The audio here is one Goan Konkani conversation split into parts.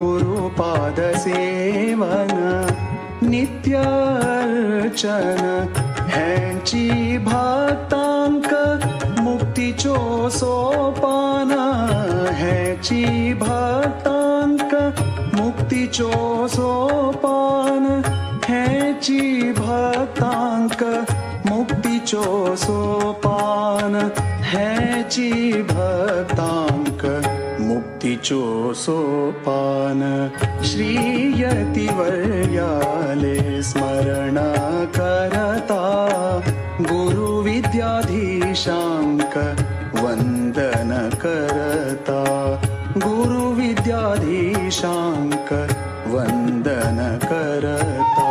गुरुपाद सेवन नित्य अर्चन हेंची भक्तांक मुक्तीचो सोपान हेंची भक्तांक मुक्तीचो सोपान हेंची भक्तांक मुक्तीचो सोपान हेंची भक्तांक मुक्तीचो सोपान। श्री यतिवर्याले स्मरण करता गुरु विद्याधीशांक वंदन करता गुरु विद्याधीशांक वंदन करता।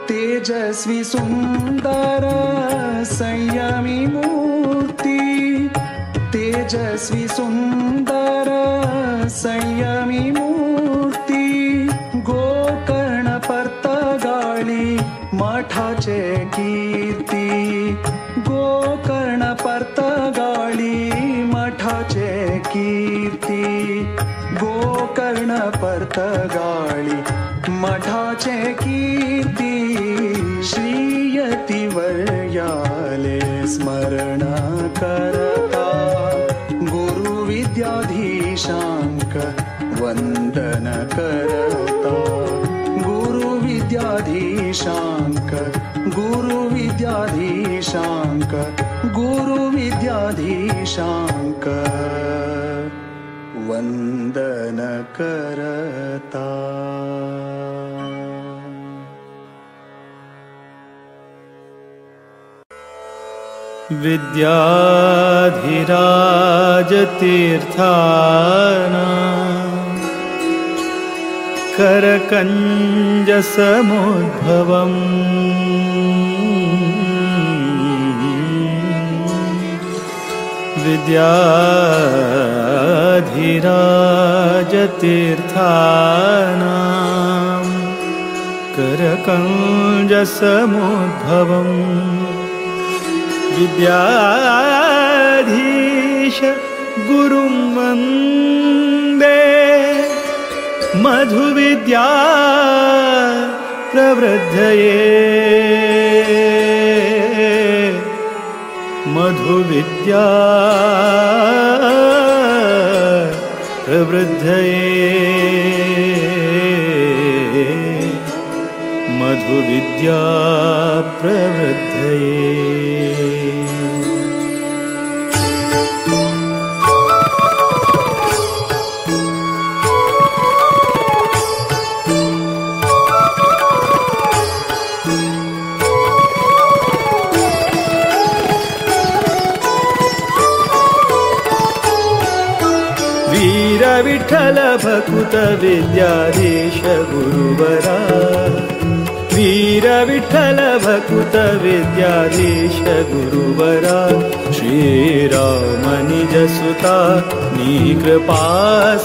तेजस्वी सुंदर संयमी मूर्ति तेजस्वी सुंदर संयमी मूर्ति गोकर्ण पर्तगाळी मठाचे कीर्ती गोकर्ण पर्तगाळी मठाचे कीर्ती गोकर्ण पर्तगाळी मठाचे कीर्ती। श्री यतिवर्याले स्मरण करता गुरु विद्याधीशांक वंदन करता गुरु विद्याधीशांक गुरु विद्याधीशांक गुरु विद्याधीशांक वंदन करता। विद्याधिराजतीर्थाना करकञ्जसमुद्भवम् विद्याधिराजतीर्थाना करकञ्जसमुद्भवम् विद्याधीश गुरुं वन्दे मधुविद्या प्रवृद्धये मधुविद्या प्रवृद्धये मधुविद्या प्रवृद्धये। विठ्ठल भकुत विद्याधीश गुरुवरा वीर विठ्ठल भकुत विद्याधीश गुरुवरा श्रीराम निजसुता नी कृपा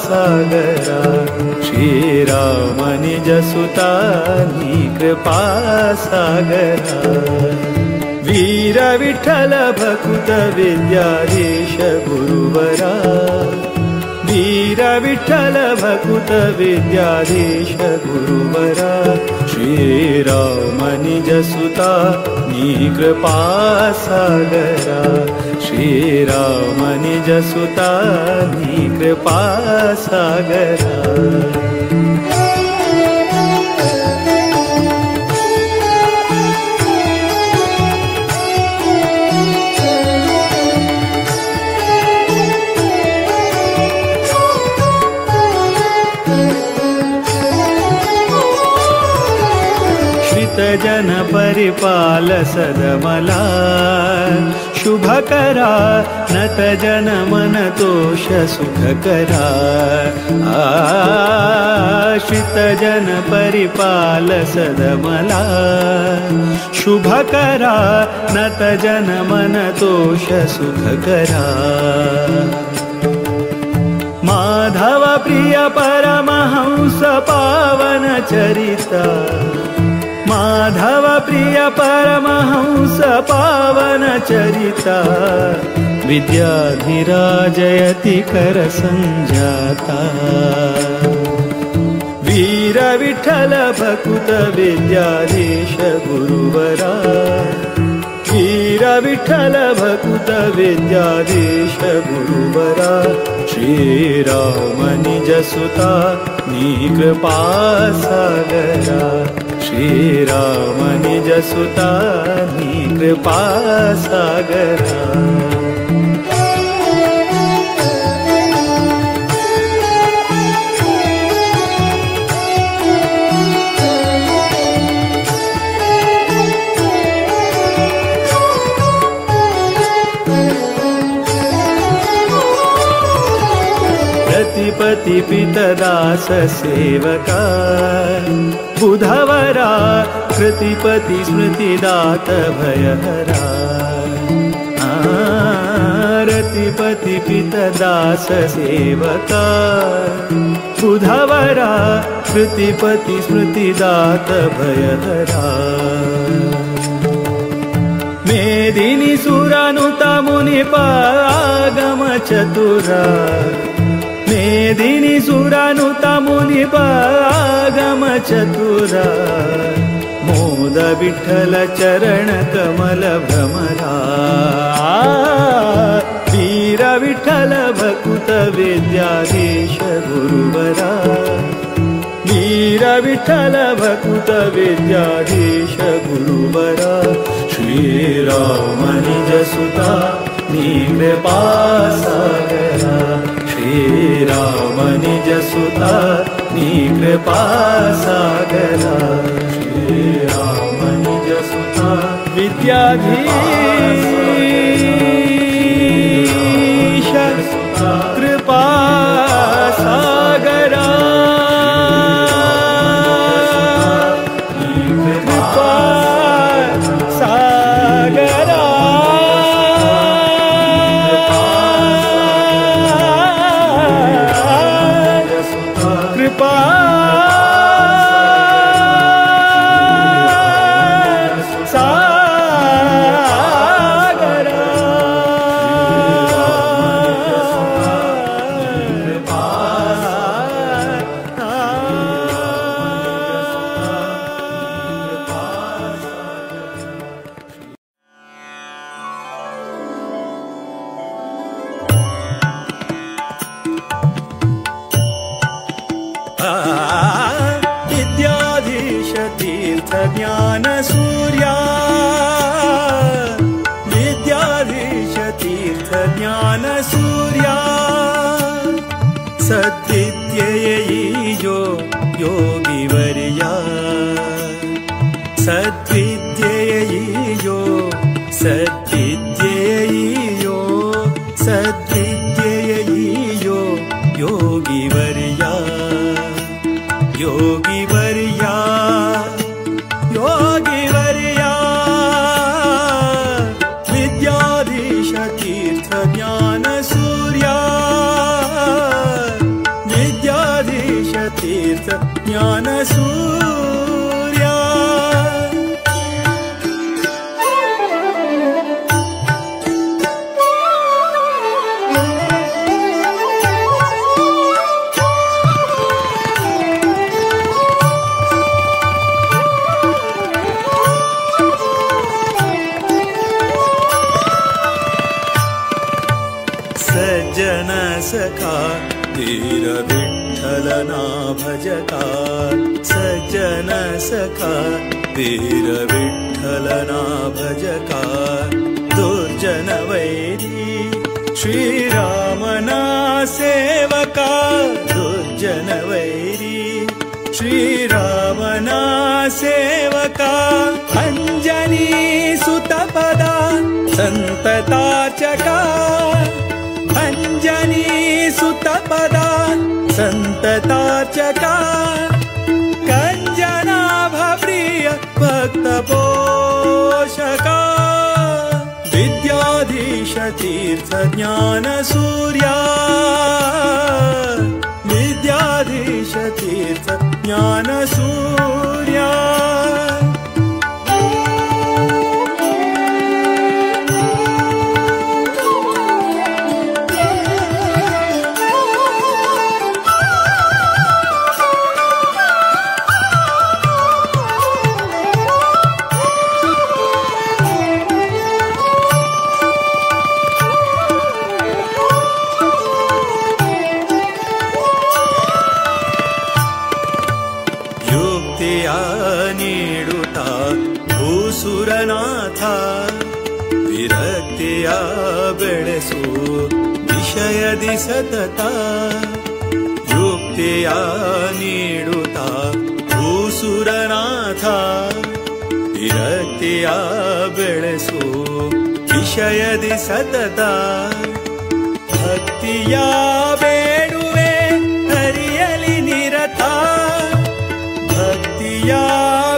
सागरा श्रीराम निजसुता नी कृपा सागरा वीर विठ्ठल भकुत विद्याधीश गुरुवरा वीर विठ्ठल भकुत विद्याधीश गुरुवरा श्रीराम निजसुता नी कृपा सागरा श्रीराम निजसुता नी कृपा सागरा। जन परिपाल सदमला शुभकरा नत जन मन तोष सुखकरा आश्रित जन परिपाल सदमला शुभकरा नत जन मन तोष सुखकरा माधव प्रिय परमहंस पावन चरिता माधव प्रिय परमहंस पावन चरिता विद्याधिराजयति कर संजाता वीर विठ्ठल भकुत विद्याधीश गुरुवरा वीर विठ्ठल भकुत विद्याधीश गुरुवरा श्री राम निज सुता नी कृपा सागरा श्री राम निज सुता नी कृपा सागरा। पति पितदास सेवका बुधवरा कृतिपति स्मृतिदात भयहरा रतिपति पितदास सेवका बुधवरा कृतिपति स्मृतिदात भयहरा मेदिनी सुरानुता मुनिपागम चतुरा मेदिनी सुरानुता मुनिपागम चतुरा मोद विठ्ठल चरण कमल भ्रमरा वीर विठ्ठल भकुत विद्याधीश गुरुवरा वीर विठ्ठल भकुत विद्याधीश गुरुवरा श्री राम निज सुता नी कृपा सागरा श्री राम निज सुता नी कृपा सागरा श्री राम निज सुता विद्याधीश कृपा सागरा कृपा सागरा कृपा सागरा। विद्याधीश तीर्थ ज्ञान सूर्या विद्याधीश तीर्थ ज्ञान सूर्या सद्विद्येयो योगिवर्या सद्विद्येयो सद्विद्येयो सद्विद्येयो योगिवर्या योगिवर्या योगिवर्या विद्याधीश तीर्थ ज्ञान सूर्या विद्याधीश तीर्थ ज्ञान सूर्या। सज्जन सखा धीर विठ्ठल ना भजका सज्जन सखा धीर विठ्ठल ना भजका दुर्जन वैरी श्री राम ना सेवका दुर्जन वैरी श्री राम ना सेवका अंजनी सुतपदा ಸಂತತಾರ್ಚಕ ಅಂಜನಿ ಸುತಪದ ಸಂತತಾರ್ಚಕ ಕಂಜನಾಭ ಪ್ರಿಯ ಭಕ್ತ ಪೋಷಕ ವಿದ್ಯಾಧೀಶ ತೀರ್ಥ ಜ್ಞಾನ ಸೂರ್ಯ ವಿದ್ಯಾಧೀಶ ತೀರ್ಥ ಜ್ಞಾನ ಸೂರ್ಯ. ಭೂಸುರನಾಥ ವಿರಕ್ತಿಯ ಬೆಳೆಸು ವಿಷಯದಿ ಸತತ ಯುಕ್ತಿಯ ನೀಡುತ್ತ ಭೂಸುರನಾಥ ವಿರಕ್ತಿಯ ಬೆಳೆಸು ವಿಷಯದಿ ಸತತ ಭಕ್ತಿಯ ಬೇಡುವೆ ಹರಿಯಲಿ ನಿರತ ಭಕ್ತಿಯ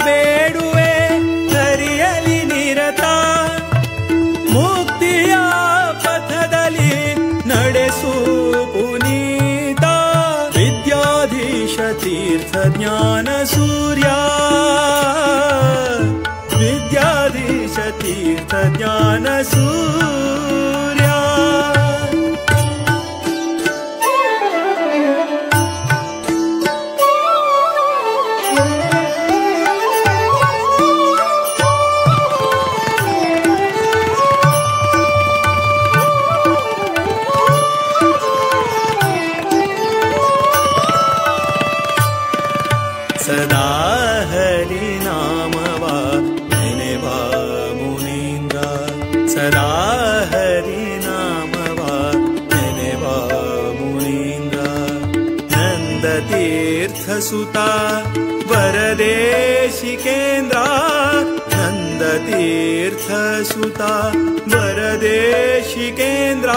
ಬೇಡುವೆ ಹರಿಯಲಿ ನಿರತ ಮುಕ್ತಿಯ ಪಥದಲ್ಲಿ ನಡೆಸು ಪುನೀತ ವಿದ್ಯಾಧೀಶ ತೀರ್ಥ ಜ್ಞಾನ ಸೂರ್ಯ ವಿದ್ಯಾಧೀಶ ತೀರ್ಥ ಜ್ಞಾನ ಸೂರ್ಯ. ಸದಾ ಹರಿ ನಾಮವ ನೆನೆವ ಮುನೀಂದ್ರ ಸದಾ ಹರಿ ನಾಮವ ನೆನೆವ ಮುನೀಂದ್ರ ನಂದ ತೀರ್ಥ ಸುತ ವರದೇಶಿಕೇಂದ್ರ ನಂದ ತೀರ್ಥ ಸುತ ವರದೇಶಿಕೇಂದ್ರ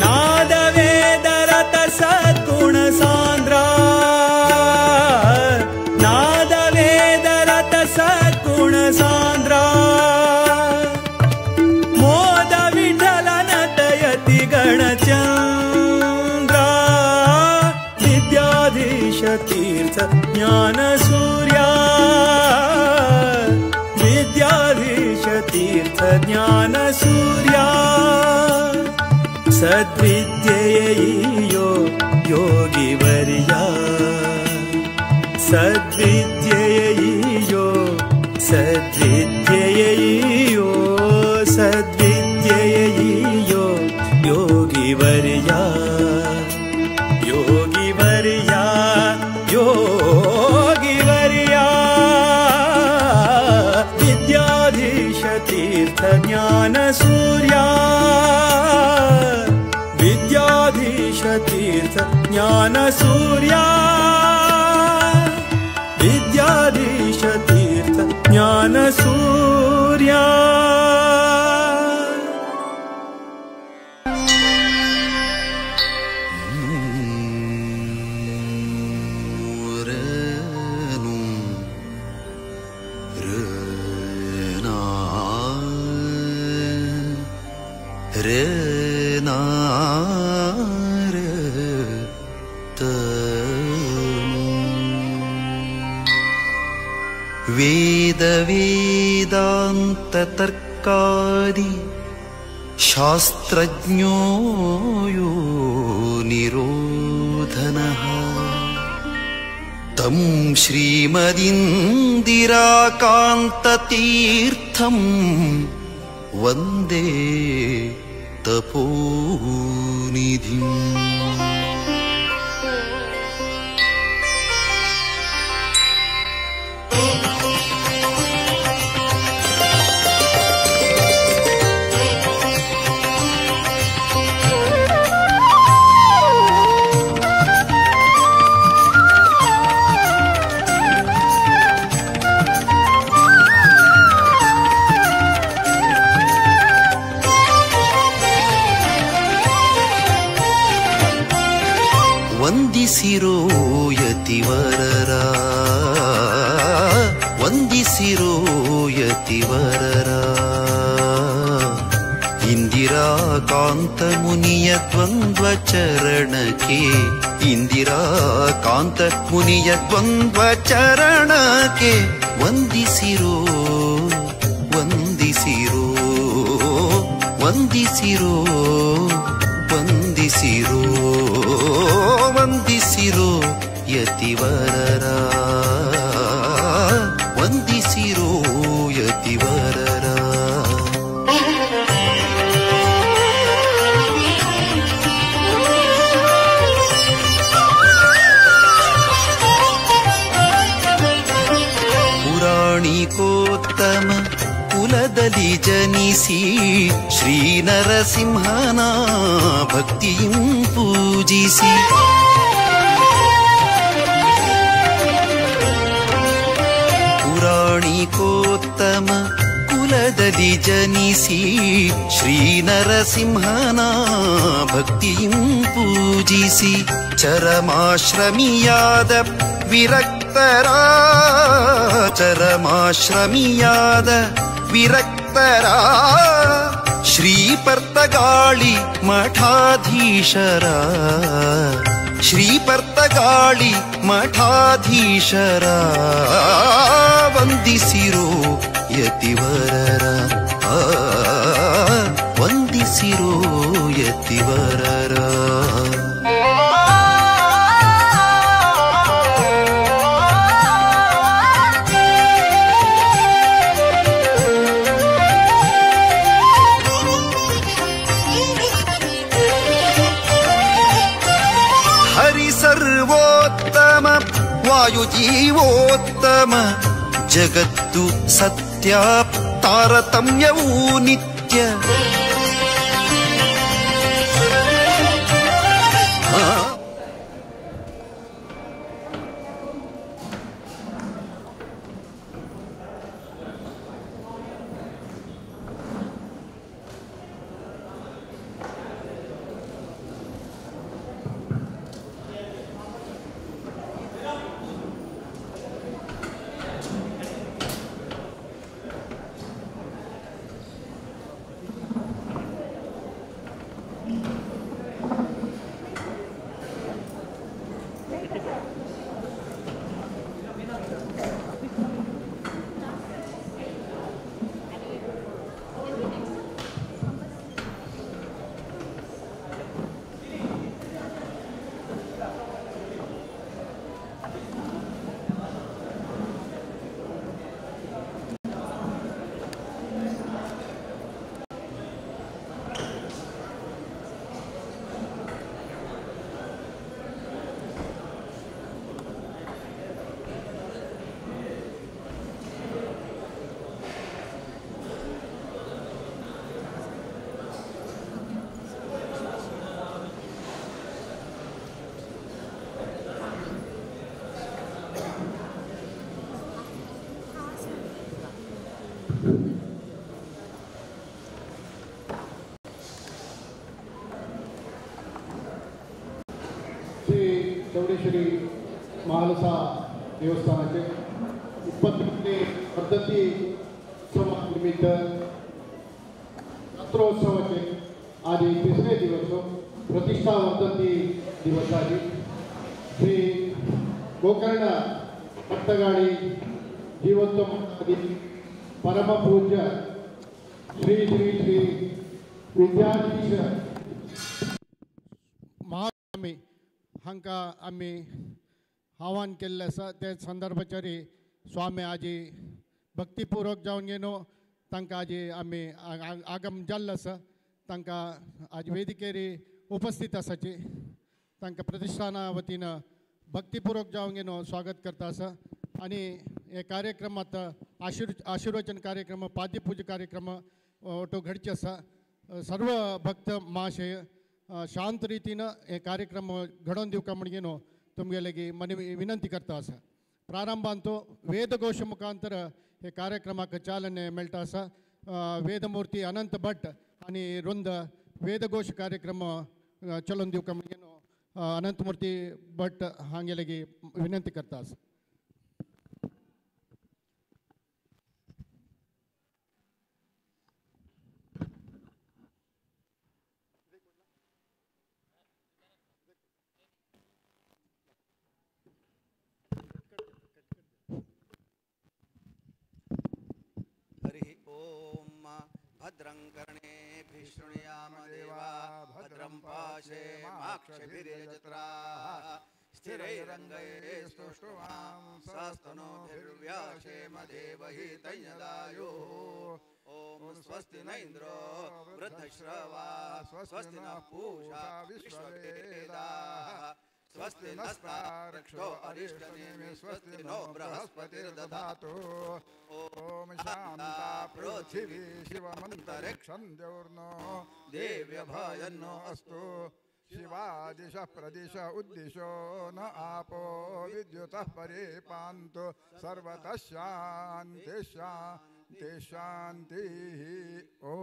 ನಾದ ವೇದ ರತ ಸದ್ಗುಣ ಸಾಂದ್ರ ನಾದ ವೇದ ರತ ಸದ್ಗುಣ ಸಾಂದ್ರ ಮೋದ ವಿಠಲ ನಟಯತಿ ಗಣಚಂದ್ರ ವಿದ್ಯಾಧೀಶ ತೀರ್ಥ ಜ್ಞಾನ ಸೂರ್ಯ ವಿದ್ಯಾಧೀಶ ತೀರ್ಥ ಜ್ಞಾನ ಸೂರ್ಯ. ಸದ್ವಿದ್ಯೆಯೋ ಯೋಗಿವರ್ಯ ಸದ್ವಿದ್ಯೆಯೋ ಸದ್ವಿದ್ಯೆಯೋ ಸದ್ವಿದ್ಯೆಯೋ ಯೋಗಿವರ್ಯ ಯೋಗಿವರ್ಯ ಯೋಗಿವರ್ಯ ವಿದ್ಯಾಧೀಶ ತೀರ್ಥ ಜ್ಞಾನ ಸೂರ್ಯ ವಿದ್ಯಾಧೀಶ ತೀರ್ಥ ಜ್ಞಾನ ಸೂರ್ಯ ವಿದ್ಯಾಧೀಶ ತೀರ್ಥ ಜ್ಞಾನ ಸೂರ್ಯ. ವೇದ ವೇದಾಂತ ತರ್ಕಾದಿ ಶಾಸ್ತ್ರಜ್ಞೋ ಯೋ ನಿರೋಧನಃ ತಂ ಶ್ರೀಮದಿಂದಿರಾಕಾಂತತೀರ್ಥಂ ವಂದೇ ತಪೋನಿಧಿಂ. ಇಂದಿರಾಕಾಂತ ಮುನಿಯ ದ್ವಂದ್ವ ಚರಣಕ್ಕೆ, ಇಂದಿರಾಕಾಂತ ಮುನಿಯ ದ್ವಂದ್ವ ಚರಣಕ್ಕೆ ವಂದಿಸಿರೋ ವಂದಿಸಿರೋ ವಂದಿಸಿರೋ ವಂದಿಸಿರೋ ವಂದಿಸಿರೋ ಯತಿವರರ, ವಂದಿಸಿರೋ ಯತಿವರರ. ಪುರಾಣಿಕೋತ್ತಮ ಕುಲದಲ್ಲಿ ಜನಿಸಿ ಶ್ರೀ ನರಸಿಂಹನ ಭಕ್ತಿಯಂ ಪೂಜಿಸಿ, ಪುರಾಣಿಕೋತ್ತಮ ಕುಲದಲ್ಲಿ ಜನಿಸಿ ಶ್ರೀ ನರಸಿಂಹನ ಭಕ್ತಿಯಂ ಪೂಜಿಸಿ, ಚರಮಾಶ್ರಮಿಯಾದ ವಿರಕ್ತರ, ಚರಮಾಶ್ರಮಿಯಾದ ವಿರಕ್ತರ ಶ್ರೀ ಪರ್ತಗಾಳಿ ಮಠಾಧೀಶರ, ಶ್ರೀ ಪರ್ತಗಾಳಿ ಮಠಾಧೀಶರ ವಂದಿಸಿರೋ ಯತಿವರರ, ವಂದಿಸಿರೋ ಯತಿವರರ. ಸರ್ವೋತ್ತಮ ವಾಯುಜೀವೋತ್ತಮ ಜಗತ್ತು ಸತ್ಯ ತಾರತಮ್ಯವೂ ನಿತ್ಯ. ಚೌಡೇಶ್ವರಿ ಮಹಾಲಸ ದೇವಸ್ಥಾನಕ್ಕೆ 28ನೇ ಪದ್ಧತಿ ಉತ್ಸವ ನಿಮಿತ್ತ ಜಾತ್ರೋತ್ಸವಕ್ಕೆ ಆದಿ ತಿಸರೇ ದಿವಸ ಪ್ರತಿಷ್ಠಾ ವರ್ಧಂತಿ ದಿವಸ ಆಗಿ ಶ್ರೀ ಗೋಕರ್ಣ ಭಕ್ತಗಾಳಿ ಜೀವೋತ್ತಮ ಪರಮ ಪೂಜ್ಯ ಶ್ರೀ ಶ್ರೀ ಶ್ರೀ ವಿದ್ಯಾಧೀಶ महास्वामी हांकां आमी आव्हान केल्लें आसा. ते संदर्भाचेर स्वामी आजी भक्तीपूर्वक जावन घेवन तांकां आजी आमी आगम जाल्लो आसा. तांकां आज वेदिकेर उपस्थित आसाची तांकां प्रतिष्ठाना वतीन भक्तीपूर्वक जावन घेवन स्वागत करता आसा. आनी हे कार्यक्रमांत आशीर्वचन कार्यक्रम पाद्यपूजा कार्यक्रम ಒಟ್ಟು घडचे आसा. सर्व भक्त महाशय शांत रीतीन हे कार्यक्रम घडोवन दिवका म्हणून तुमगेलेगी मनवी विनंती करता आसा. प्रारंभांत वेदघोष मुखांतर हे कार्यक्रमाक चालने मेळटा आसा. वेदमूर्ती अनंत भट आनी वृंद वेदघोष कार्यक्रम चलोवन दिवका म्हणून अनंतमूर्ती भट हांगेलेगी विनंती करता आसा. भद्रं कर्णेभिः शृणुयाम देवा भद्रं पाशेमाक्षभिर्यजत्राः स्थिरैरङ्गैस्तुष्टुवां सस्तनूभिर्व्याशेम देवहितं यदायुः। ॐ स्वस्ति न इन्द्रो वृद्धश्रवाः स्वस्ति नः पूषा विश्ववेदाः स्वस्ति नस्तार्क्ष्यो अरिष्टनेमि स्वस्ति नो बृहस्पतिर्दधातु। ॐ शान्ता पृथिवी शिवमन्तरिक्षं द्यौर्नो देव्यभयन्नो अस्तु। शिवादिश प्रदिश उद्दिशो न आपो विद्युतः परिपान्तु सर्वतः शान्ति शान्ति शान्तिः। ॐ।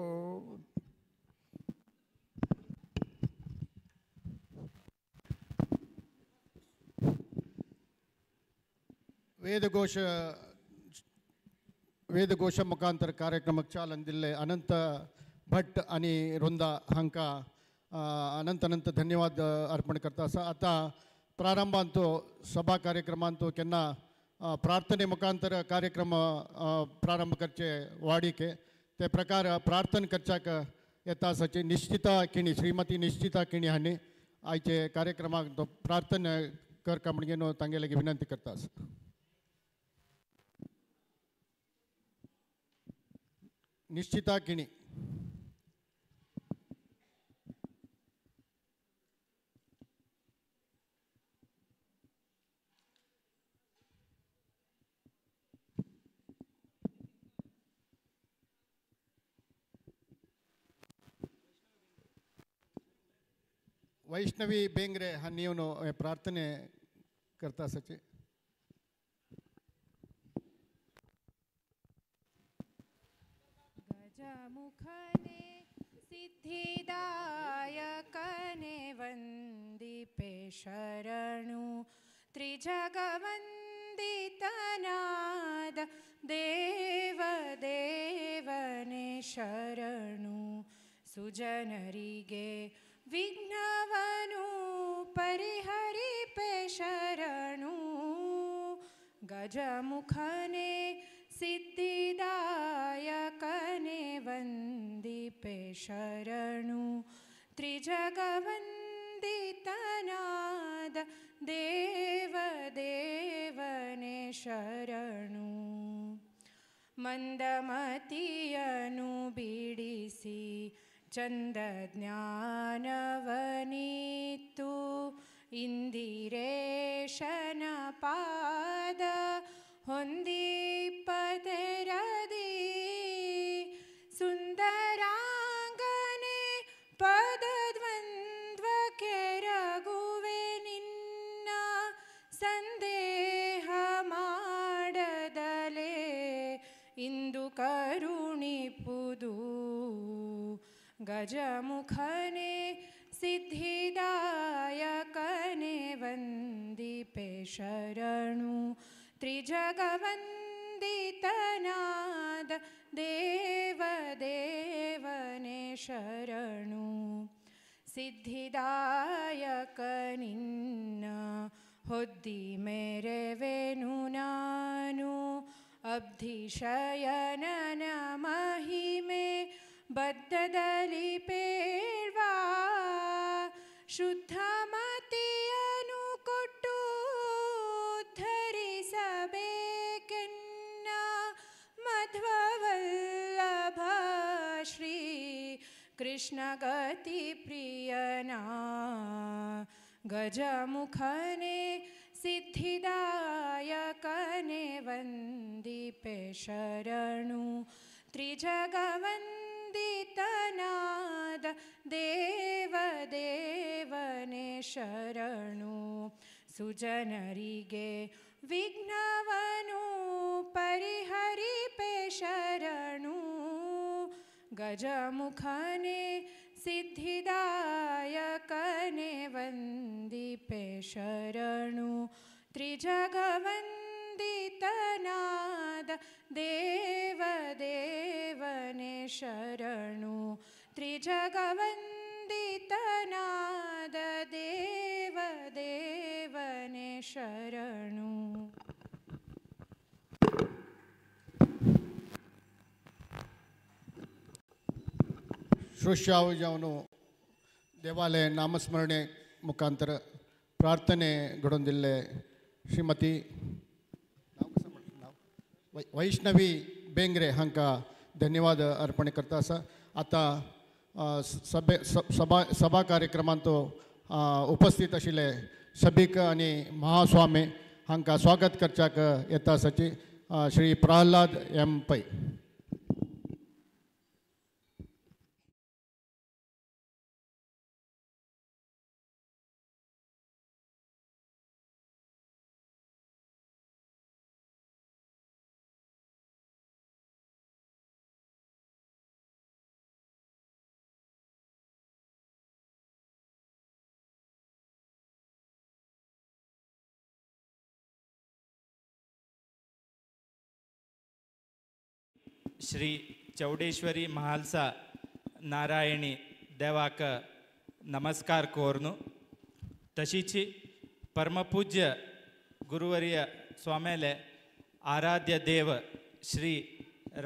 ವೇದಘೋಷ ವೇದಘೋಷ ಮುಖಾಂತರ ಕಾರ್ಯಕ್ರಮಕ್ಕೆ ಚಾಲನೆ ದಿಲ್ಲೆ ಅನಂತ ಭಟ್ आणि वृंदा हांकां अनंत अनंत धन्यवाद अर्पण करता आसा। आतां प्रारंभांत सभा कार्यक्रमांत केन्ना प्रार्थने मुखांतर कार्यक्रम प्रारंभ करचे वाडिके ते प्रकार प्रार्थना करच्याक येता आसाची निश्चिता किणी श्रीमती निश्चिता किणी हांणी आयचे कार्यक्रमाक प्रार्थना करका म्हणून तांगेले विनंती करता आसा। निश्चिता किणी। वैष्णवी बेंगरे हांणी येवन प्रार्थने करता आसाची। गजमुखने सिद्धिदायकने वंदिपे शरणु त्रिजगवंदितनाद देव देवने शरणु सुजनरिगे विघ्नवनु परिहरिपे शरणु गजमुखने सिद्धिदायकने वंदिपे शरणु त्रिजगवंदितनाद देव देवने शरणु मंदमतियनु बिडिसी चंद ज्ञानवनीतु इंदिरेशन पाद ಹೊಂದಿಪತೆರದಿ ಸುಂದರಾಂಗನೆ ಪದದ್ವಂದ್ವಕ್ಕೆ ರಘುವೆ ನಿನ್ನ ಸಂದೇಹ ಮಾಡದಲೇ ಇಂದು ಕರುಣಿಪುದು ಗಜಮುಖನೆ ಸಿದ್ಧಿದಾಯಕನೆ ವಂದಿಪೆ ಶರಣು त्रिजगवंदितनाद देव देवने शरणु सिद्धिदायक निन्न ಹೊದ್ದಿ ಮೇರೆವೆನು ನಾನು ಅಬ್ಧಿಶಯನನ ಮಹಿಮೆ ಬದ್ಧದಲ್ಲಿ ಪೇಳ್ವಾ ಶುದ್ಧ ಮತಿಯನು ಕೊಟ್ಟು ಧರಿಸಬೇಕೆನ್ನ ಮಧ್ವವಲ್ಲಭ ಶ್ರೀ ಕೃಷ್ಣಗತಿ ಪ್ರಿಯನ ಗಜಮುಖನೆ ಸಿದ್ಧಿದಾಯಕನೆ ವಂದಿಪೆ ಶರಣು ತ್ರಿಜಗವಂದಿತನಾದ ದೇವ ದೇವನೆ ಶರಣು ಸುಜನರಿಗೆ ವಿಘ್ನವನು ಪರಿಹರಿಪೆ ಶರಣು ಗಜಮುಖನೆ ಸಿದ್ಧಿದಾಯಕನೆ ವಂದಿಪೆ ಶರಣು ತ್ರಿಜಗವಂದಿತನಾದ ದೇವ ದೇವನೆ ಶರಣು ತ್ರಿಜಗವಂದಿತನಾದ ದೇವ ದೇವನೆ ಶರಣು. श्रोश्याव जावन देवालय नामस्मरणे मुखांतर प्रार्थने घडोवन दिल्ले श्रीमती वैष्णवी बेंगरे हांकां धन्यवाद अर्पण करता आसा. आतां सभे सभा सभा कार्यक्रमांत उपस्थित आशिल्ले सभीक आनी महास्वामी हांकां स्वागत करच्याक येता आसाची श्री प्रहलाद एम पै. श्री चौडेश्वरी महालसा नारायणी देवाक नमस्कार कोरनु. तशीची परमपूज्य गुरुवर्य स्वामेले आराध्य देव श्री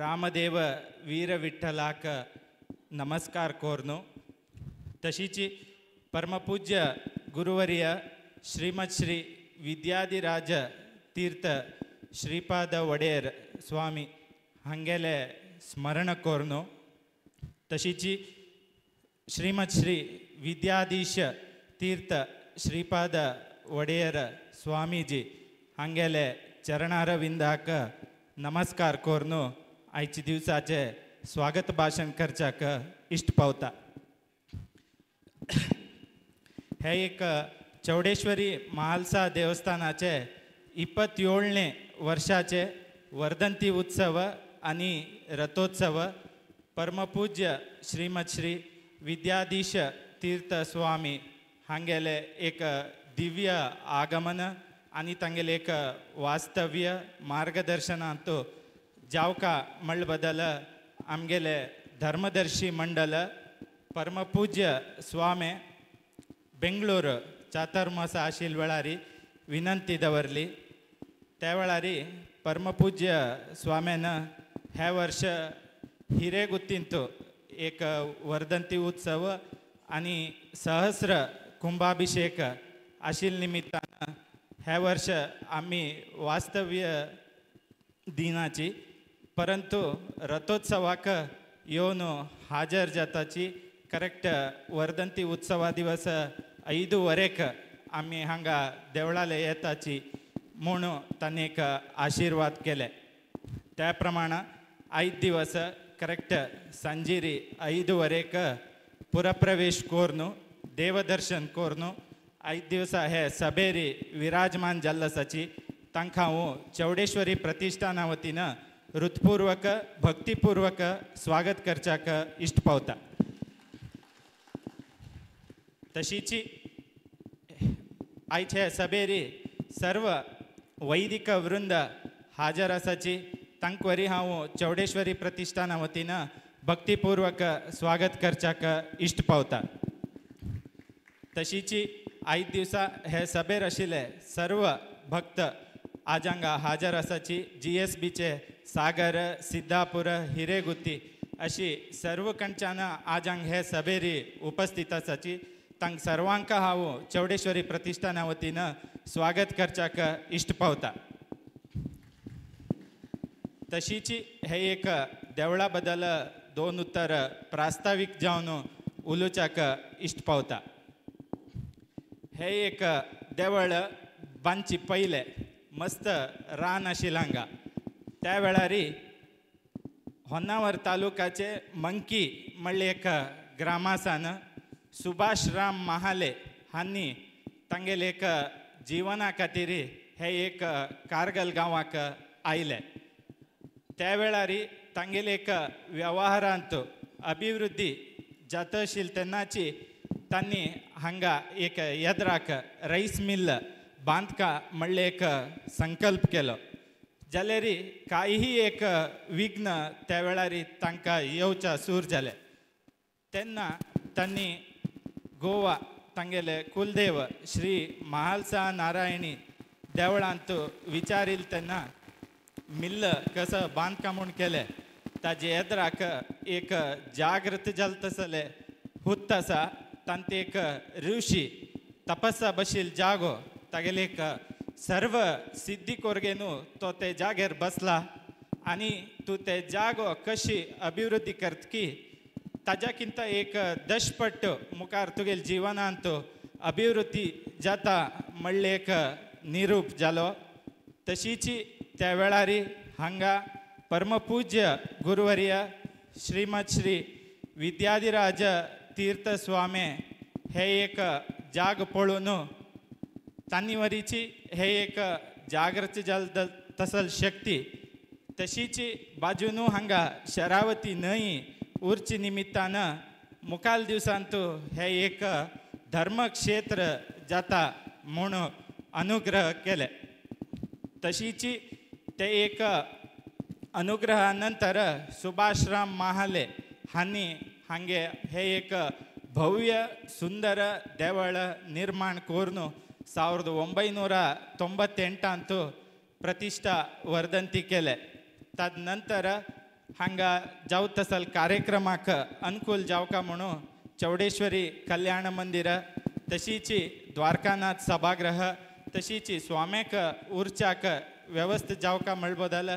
रामदेव वीरविठ्ठलाक नमस्कार कोरनु. तशीची परमपूज्य गुरुवर्य श्रीमद श्री विद्याधिराज तीर्थ श्रीपाद वडेर स्वामी हांगेले स्मरण कोरनु. तशीची श्रीमद श्री विद्याधीश तीर्थ श्रीपाद वडेर स्वामीजी हांगेले चरणारविंदाक नमस्कार कोरनु आयचे दिवसाचे स्वागत भाशण करच्याक इश्ट पावता. हे एक चौडेश्वरी महालसा देवस्थानाचे 27 वर्षाचे वर्धंती उत्सव आनी रथोत्सव परमपूज्य श्रीमद श्री विद्याधीश तीर्थ स्वामी हांगेले एक दिव्य आगमन आनी तांगेले एक वास्तव्य मार्गदर्शनांत जावका म्हळ्ळे बदल आमगेले धर्मदर्शी मंडल परमपूज्य स्वामी बेंगळूर चातुर्मास आशिल्ल्या वेळारी विनंती दवरली. त्या वेळारी परमपूज्य स्वाम्यान हे वर्ष हिरेगुत्तींत एक वर्धंती उत्सव आनी सहस्र कुंभाभिषेक आशिल्ल्या निमित्तान हे वर्ष आमी वास्तव्य दिनाची परंतु रथोत्सवाक येवन हाजर जाताची. करेक्ट वर्धंती उत्सवा दिवस 5:30 आमी हांगा देवळाले येताची म्हूण तांणी एक आशिर्वाद केले. त्या प्रमाण 5 दिवस करेक्ट सांजेरी 5:30 पुरप्रवेश कोरनु देवदर्शन कोरनु 5 दिवसा हे सभेरी विराजमान जाल्लो तांकां हांव चौडेश्वरी प्रतिष्ठाना वतीन हृत्पूर्वक भक्तिपूर्वक स्वागत करच्याक इश्ट पावता. तशीची आयचे सभेरी सर्व वैदिक वृंद हाजर आसाची तांकां हांव चौडेश्वरी प्रतिष्ठाना वतीन भक्तिपूर्वक स्वागत करच्याक इश्ट पावता. तशीची 5 दिवसा हे सभेर आशिल्ले सर्व भक्त आज हांगा हाजर आसाची. GSBचे सागर सिद्धापूर हिरेगुत्ती अशी सर्व कडच्यान आज हांगा हे सभेरी उपस्थित आसाची. तांकां सर्वांक हांव चौडेश्वरी प्रतिष्ठाना वतीन स्वागत करच्याक इश्ट पावता. तशीची हे एक देवळा बदल 2 उत्तर प्रास्तावीक जावन उलोवच्याक इश्ट पावता. हे एक देवळ बांदची पयले मस्त रान आशिल्लें हांगा. त्या वेळारी होन्नावर तालुकाचे मंकी म्हणले एक ग्रामासान सुभाष राम महाले हांणी तांगेले एक जिवना खातीर हे एक कारगल गांवाक आयले. त्या वेळारी तांगेले एक व्यवहारांत अभिवृद्धी जाता आशिल्ली तेन्नाची तांणी हांगा एक येद्राक रायस मिल बांदका म्हणले एक संकल्प केलो. जाल्यार कांयही एक विघ्न त्या वेळारी तांकां येवच्या सूर जाले. तेन्ना तांणी गोवा तांगेले कुलदेव श्री महालसा नारायणी देवळांत विचारिल तेन्ना मिल्ल कसं बांदकाम म्हूण केलें ताजे एदराक एक जागृत जाल तसले हुत्त आसा तांत एक ऋषी तपस्या बशील जागो तागेले एक सर्व सिद्धी कोरगेनू तो ते जागेर बसला आनी तूं ते जागो कशी अभिवृद्धी करतकी ताज्या किंत एक दशपट्ट मुखार तुगेल जिवनांत अभिवृद्धी जाता म्हणले एक निरूप जालो. तशीची त्या वेळारी हांगा परमपूज्य गुरुवर्य श्रीमद श्री विद्याधिराज तीर्थ स्वामी हे एक जाग पळोवन तांणी वरीची हे एक जागृत जाल तसल शक्ती तशीची बाजूनू हांगा शरावती न्हंय उरची निमित्तान मुखाल दिवसांत हे एक धर्मक्षेत्र जाता म्हूण अनुग्रह केले. तशीची ते एक अनुग्रहा नंतर सुभाषराम महाले हांणी हांगे हे एक भव्य सुंदर देवळ निर्माण करून 1998 प्रतिष्ठा वर्धंती केले. तदनंतर हांगा जावं तसल कार्यक्रमाक अनुकूल जावका म्हणून चौडेश्वरी कल्याण मंदिर तशीची द्वारकानाथ सभागृह तशीची स्वाम्याक उर्चाक व्यवस्थ जावका म्हळबदल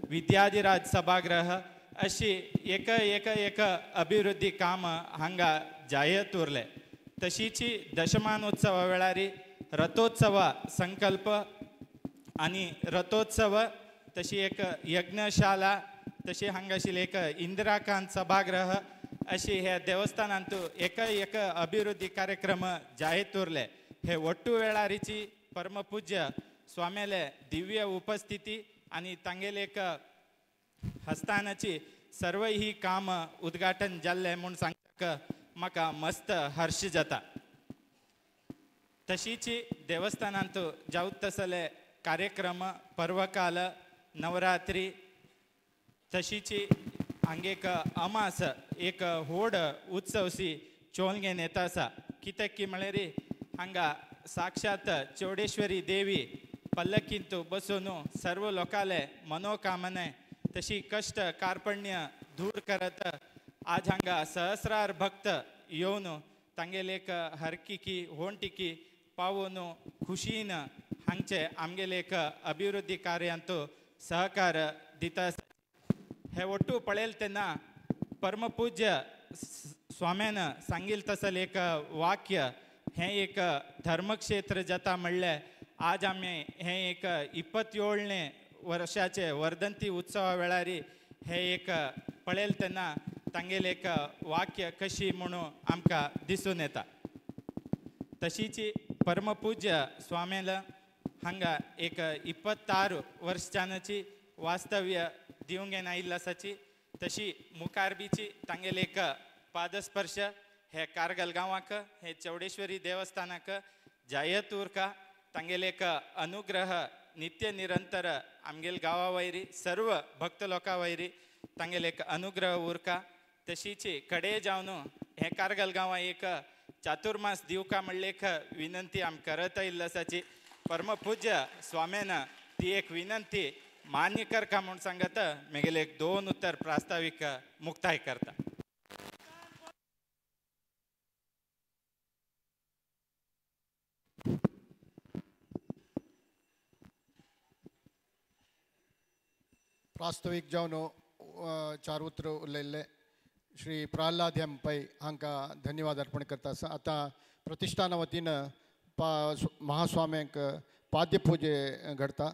विद्याधिराज सभागृह अशी एक एक एक अभिवृद्धी काम हांगा जायत उरले. तशीची दशमानोत्सवा वेळारी रथोत्सव संकल्प आनी रथोत्सव तशी एक यज्ञशाला तशी हांगाशिल्ली एक इंदिराकांत सभागृह अशी ह्या देवस्थानांत एक एक अभिवृद्धी कार्यक्रम जायत उरले. हे ಒಟ್ಟು वेळारीची परमपूज्य स्वाम्याले दिव्य उपस्थिती आनी तांगेले एक हस्तानाची सर्व ही काम उद्घाटन जाल्लें म्हूण सांगपाक म्हाका मस्त हर्ष जाता. तशीची देवस्थानांत जावत तसले कार्यक्रम पर्वकाल नवरात्री तशीची हांगा एक अमास एक व्हड उत्सव सी चोलगेन येता आसा. कित्याक की म्हळ्यार हांगा साक्षात चौडेश्वरी देवी पल्लकींत बसून सर्व लोकांले मनोकामने तशी कष्ट कार्पण्य दूर करत आज हांगा सहस्रार भक्त येवन तांगेले एक हरकिकी होंटिकी पावोवन खुशीन हांगचे आमगेले एक अभिवृद्धी कार्यांत सहकार दिता. हे ಒಟ್ಟು पळयल तेन्ना परमपूज्य स्वाम्यान सांगिल तसल एक वाक्य हें एक धर्मक्षेत्र जाता म्हणलें आज आमी हें एक 27 वर्षाचे वर्धंती उत्सवा वेळारी हे एक पळयल तेन्ना तांगेलें एक वाक्य कशी म्हणून आमकां दिसून येता. तशीची परमपूज्य स्वाम्याला हांगा एक 26 वर्षांची वास्तव्य दिवंक आयिल्लो आसाची. तशी मुखार बीची तांगेले एक पादस्पर्श हे कारगल गांवाक हे चौडेश्वरी देवस्थानाक जायत उरका तांगेले एक अनुग्रह नित्य निरंतर आमगेल गांवा वयरी सर्व भक्त लोकां वयरी तांगेले एक अनुग्रह उरका. तशीची कडे जावन हे कारगल गांवा एक चातुर्मास दिवका म्हणले एक विनंती आम करत आयिल्लो आसाची. परमपूज्य स्वाम्यान ती एक विनंती मान्य करका म्हूण सांगत मेगेले एक 2 उत्तर प्रास्ताविक मुक्ताय करता. प्रास्ताविक जावन 4 उतर उलयल्ले श्री प्रल्हाद एम पै हांकां धन्यवाद अर्पण करता. आतां प्रतिष्ठाना वतीन महास्वाम्यांक पाद्यपुजे घडता.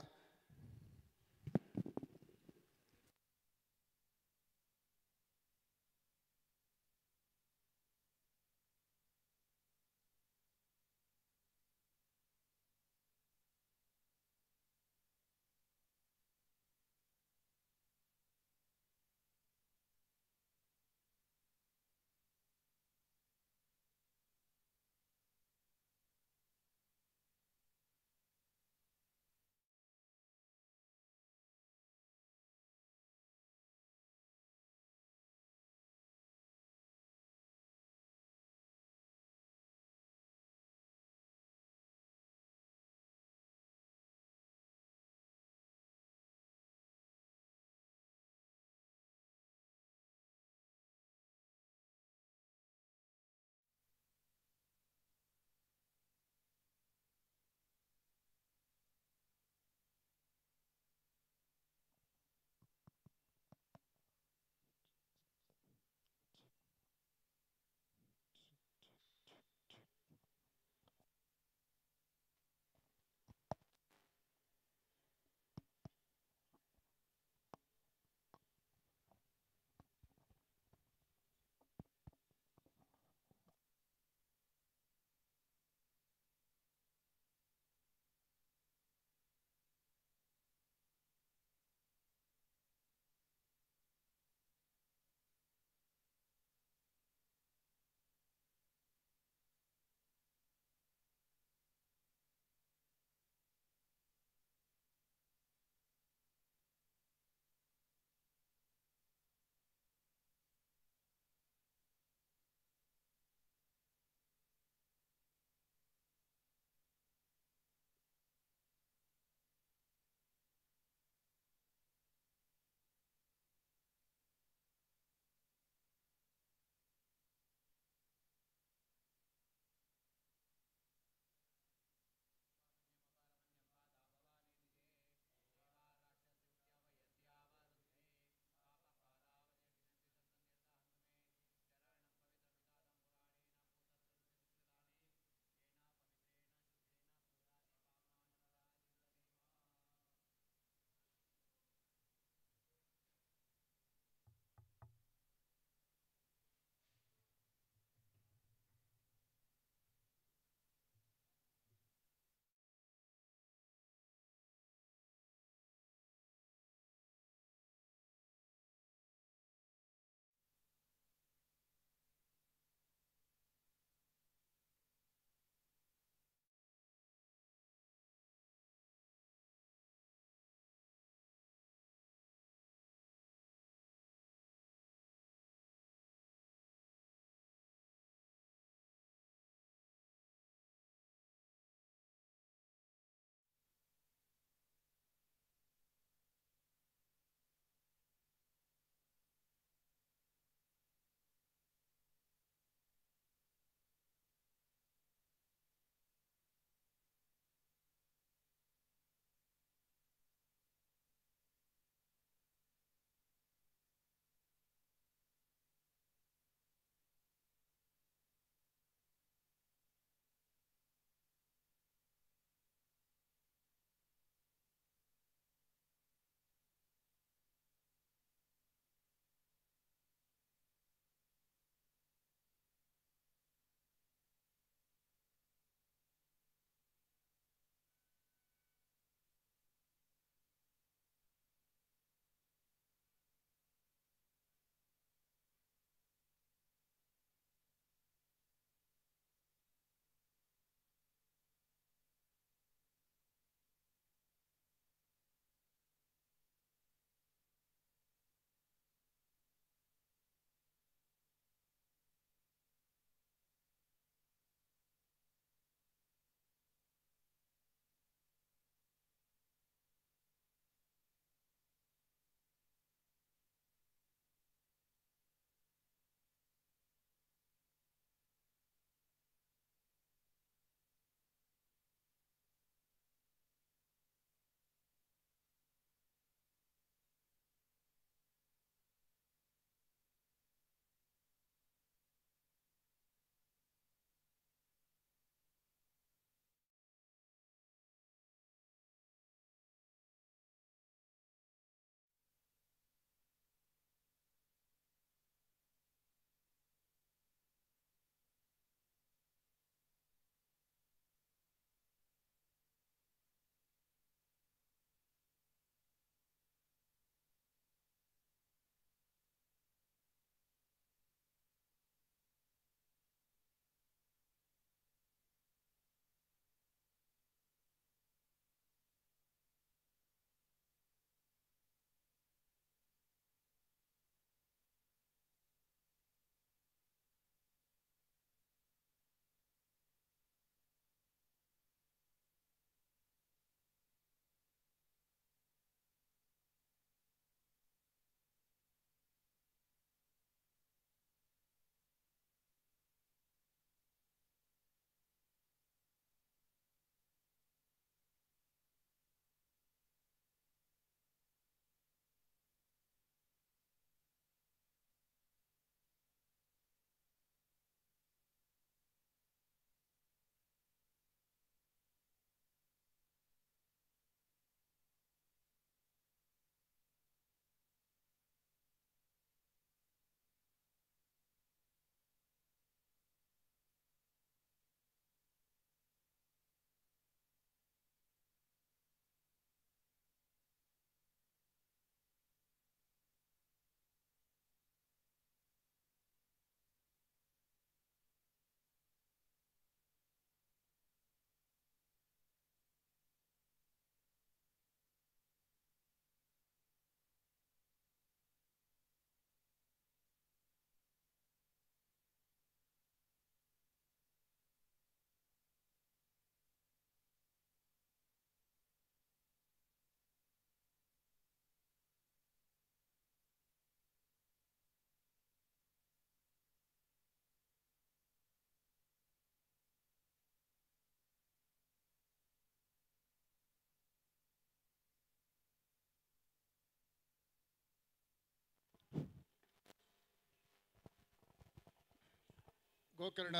ಗೋಕರ್ಣ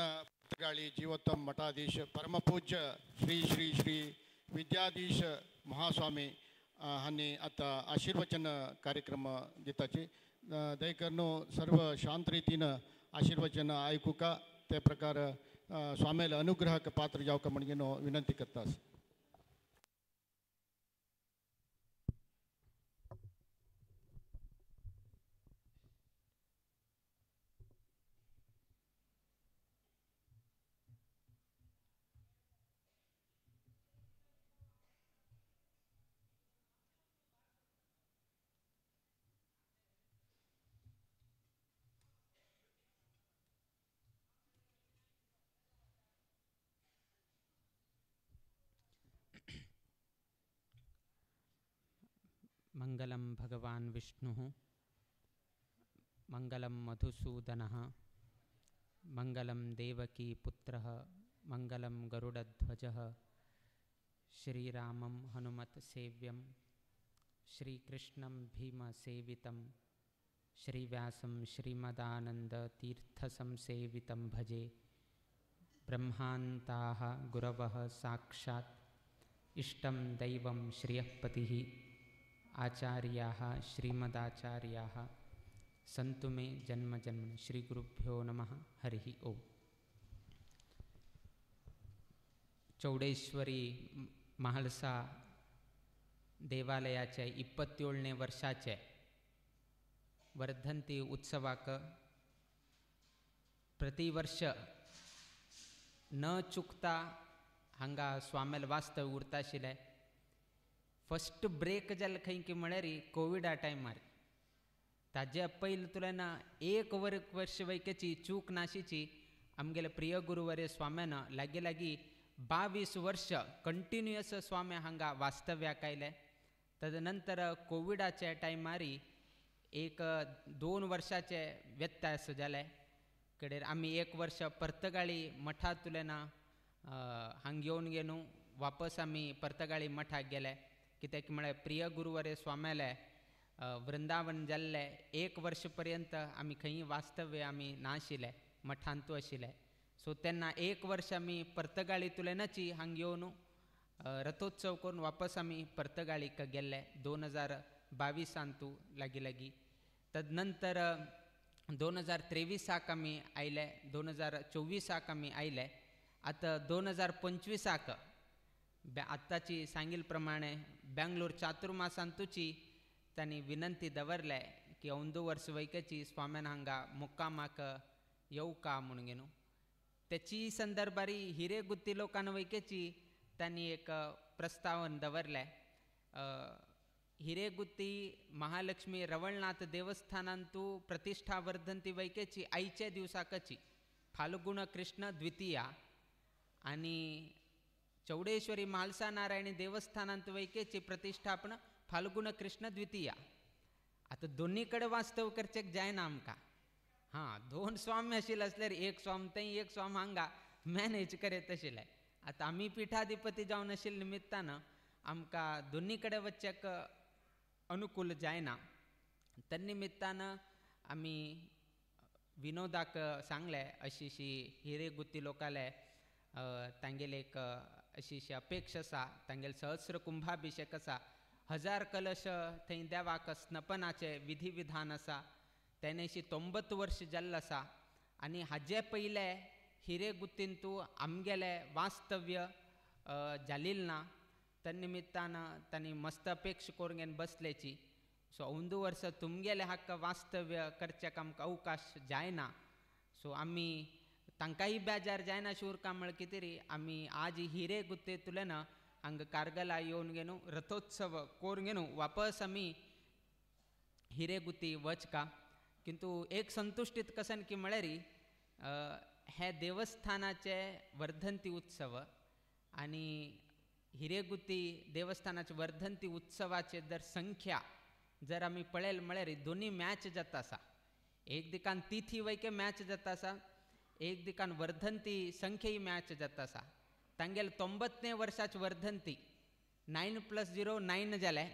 ಗಾಳಿ ಜೀವೋತ್ತಮ ಮಠಾಧೀಶ ಪರಮಪೂಜ್ಯ ಶ್ರೀ ಶ್ರೀ ಶ್ರೀ ವಿದ್ಯಾಧೀಶ महास्वामी हांणी आतां आशीर्वचन कार्यक्रम दिताची. दयकर न्हू सर्व शांत रितीन आशीर्वचन आयकुका ते प्रकार स्वामीले अनुग्रहाक पात्र जावका म्हणून न्हू विनंती करता. मंगलं भगवान विष्णुः, मंगलं मधुसूदनः, मंगलं देवकी पुत्रः, मंगलं गरुडध्वजः, श्रीरामं हनुमत्सेव्यं, श्रीकृष्णं भीमसेवितं, श्रीव्यासं श्रीमदानन्दतीर्थसंसेवितं भजे. ब्रह्मान्ताः गुरवः साक्षात् इष्टं दैवं श्रियःपतिः, आचार्याः श्रीमदाचार्याः सन्तु मे जन्म जन्म. श्री गुरुभ्यो नमः. हरिः ओम. चौडेश्वरी महालसा देवालयाचे 27 वर्षाचे वर्धंती उत्सवाक प्रतिवर्ष न चुकता हांगा स्वामेल वास्तव उरता आशिल्लें. फस्ट ब्रेक जाल खंय की म्हळ्यार कोविडा टायमार. ताजे पयलीं तुळेन एक वर्ष वैकेची चूक नाशिची आमगेले प्रिय गुरुवर्य स्वाम्यान लागीं लागीं 22 वर्ष कंटिन्युअस स्वामी हांगा वास्तव्याक आयले. तदनंतर कोविडाच्या टायमार 1-2 वर्षाचे व्यत्यास जाले. कडेर आमी 1 वर्ष पर्तगाळी मठांतुल्यान हांगा येवन गेलो, वापस आमी पर्तगाळी मठाक गेले. कित्याक म्हळ्यार प्रिय गुरुवर्य स्वाम्याले वृंदावन जाल्ले 1 वर्ष पर्यंत आमी खंय वास्तव्य आमी नाशिल्ले, मठांतू आशिल्ले. सो तेन्ना 1 वर्ष आमी पर्तगाळींतल्यानच हांगा येवन रथोत्सव करून वापस आमी पर्तगाळीक गेल्ले 2022 लागीं लागीं. तदनंतर 2023 आमी आयले, 2024 आमी आयले. आतां 2025 आत्ताची सांगिल्ले प्रमाणे बेंगलोर चातुर्मासांतूची तांणी विनंती दवरले की अंदू वर्स वैकेची स्वाम्यान हांगा मुक्कामाक येवका म्हणून न्हू. तेची संदर्भारी हिरेगुत्ती लोकान वैकेची तांणी एक प्रस्तावन दवरले. हिरेगुत्ती महालक्ष्मी रवळनाथ देवस्थानांतू प्रतिष्ठा वर्धंती वैकेची आयचे दिवसाकची फाल्गुन कृष्ण द्वितीया आनी चौडेश्वरी म्हालसा नारायणी देवस्थानांत वैकेची प्रतिष्ठापन फाल्गुन कृष्ण द्वितीया. आतां दोन्ही कडेन वास्तव करचें जायना आमकां. हां, 2 स्वामी आशिल्ले आसल्यार एक स्वाम थंय एक स्वाम हांगा मॅनेज करीत आशिल्ले. आतां आमी पिठाधिपती जावन आशिल्ले निमित्तान आमकां दोन्ही कडेन वचचें अनुकूल जायना. तन्निमित्तान आमी विनोदाक सांगलें अशी अशी हिरेगुत्ती लोकाले तांगेले एक अशी अशी अपेक्षा आसा, तांगेले सहस्र कुंभाभिषेक आसा, 1000 कलश थंय देवाक स्नपनाचे विधी विधान आसा. तेणेशी 90 वर्ष जाल्लें आसा आनी हाजे पयले हिरेगुत्तींतू आमगेलें वास्तव्य जालील ना. तन्निमित्तान तांणी मस्त अपेक्षा करून घेवन बसलेची. सो अंदू वर्स तुमगेलें हाका वास्तव्य करच्याक आमकां अवकाश जायना. सो आमी तांकांय बेजार जायना शूर का म्हळ्यार कितें री आमी आज हिरेगुत्तेंतल्यान हांगा कारगला येवन घेवन रथोत्सव करून घेवन वापस आमी हिरेगुत्ती वचका. किंतु एक संतुश्टीत कसन की म्हळ्यार हे देवस्थानाचे वर्धंती उत्सव आनी हिरेगुत्ती देवस्थानाचे वर्धंती उत्सवाचे जर संख्या जर आमी पळयल म्हळ्यार दोनी मॅच जाता आसा. एक दिकान तिथी वैके मॅच जाता आसा, एक दिकान वर्धंती संख्येय मॅच जाता आसा. तांगेले 90 वर्षाची वर्धंती 9 + 0 9 जाले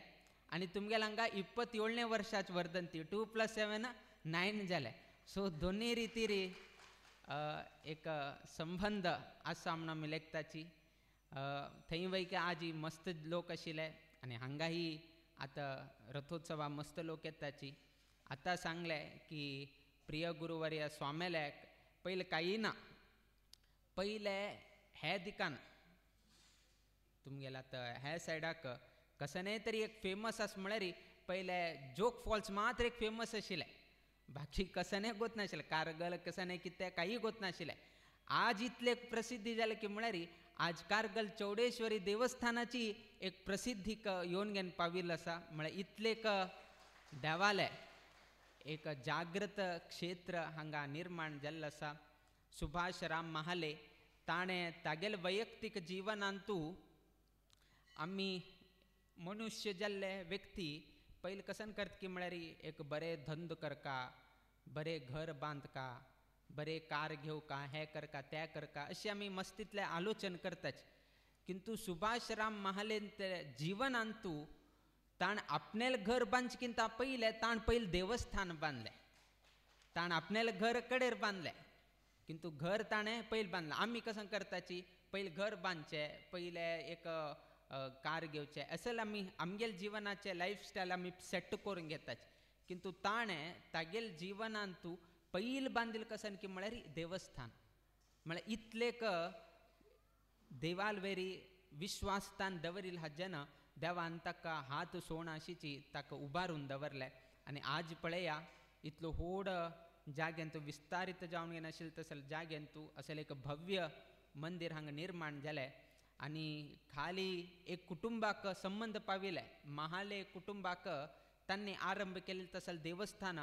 आनी तुमगेले हांगा 27 वर्षाची वर्धंती 2 + 7 9 जाले. सो दोनी रितीरी एक संबंध आसा म्हूण आमी लेखताची. थंय वयके आजी मस्त लोक आशिल्ले आनी हांगाही आतां रथोत्सवा मस्त लोक येताची. आतां सांगलें की प्रिय गुरुवर्य स्वामेल्याक पयलें कांय ना, पयलें हे दिकान तुमगेल्या आतां हे सायडाक कसनेय तरी एक फेमस आसा म्हळ्यार पयलें जोग फॉल्स मात्र एक फेमस आशिल्लें, बाकी कसनेय गोत नाशिल्लें, कारगल कसनेय कितें कांय गोत नाशिल्लें. आज इतलें प्रसिद्धी जालें की म्हळ्यार आज कारगल चौडेश्वरी देवस्थानाची एक प्रसिद्धी येवन घेवन पाविल्लो आसा. म्हळ्यार इतलें देवालय एक जागृत क्षेत्र हांगा निर्माण जाल्लें आसा. सुभाष राम महाले ताणें तागेले वैयक्तीक जिवनांतू आमी मनुष्य जाल्ले व्यक्ती पयलीं कसन करता की म्हळ्यार एक बरें धंदो करका, बरें घर बांदका, बरें कार घेवका, हें करका तें करका अशें आमी मस्तींतलें आलोचन करताच. किंतु सुभाष राम महालेन ते जिवनांतू ताण आपणेलें घर बांदचें किंता पयलें ताण पयलें देवस्थान बांदलें, ताण आपणेलें घर कडेर बांदलें, किंतु घर ताणें पयलें बांदलें. आमी कसं करताची पयलें घर बांदचें, पयलें एक कार घेवचें, असेल आमी आमगेले जिवनाचें लायफस्टायल आमी सेट करून घेताच. किंतु ताणें तागेले जिवनांतू पयलीं बांदिल्लें कसन की म्हळ्यार देवस्थान. म्हळ्यार इतलेक देवाल वेरी विश्वास तान दवरिल्लो हाजेन देवान ताका हात सोण आशिची ताका उबारून दवरलें. आनी आज पळया इतलो व्हड जाग्यांतू विस्तारीत जावन घेनाशिल्लें तसले जाग्यांतू असलें एक भव्य मंदीर हांगा निर्माण जालें. आनी खाली एक कुटुंबाक संबंद पाविल्लें, महाले कुटुंबाक तांणी आरंभ केल्लें तसलें देवस्थान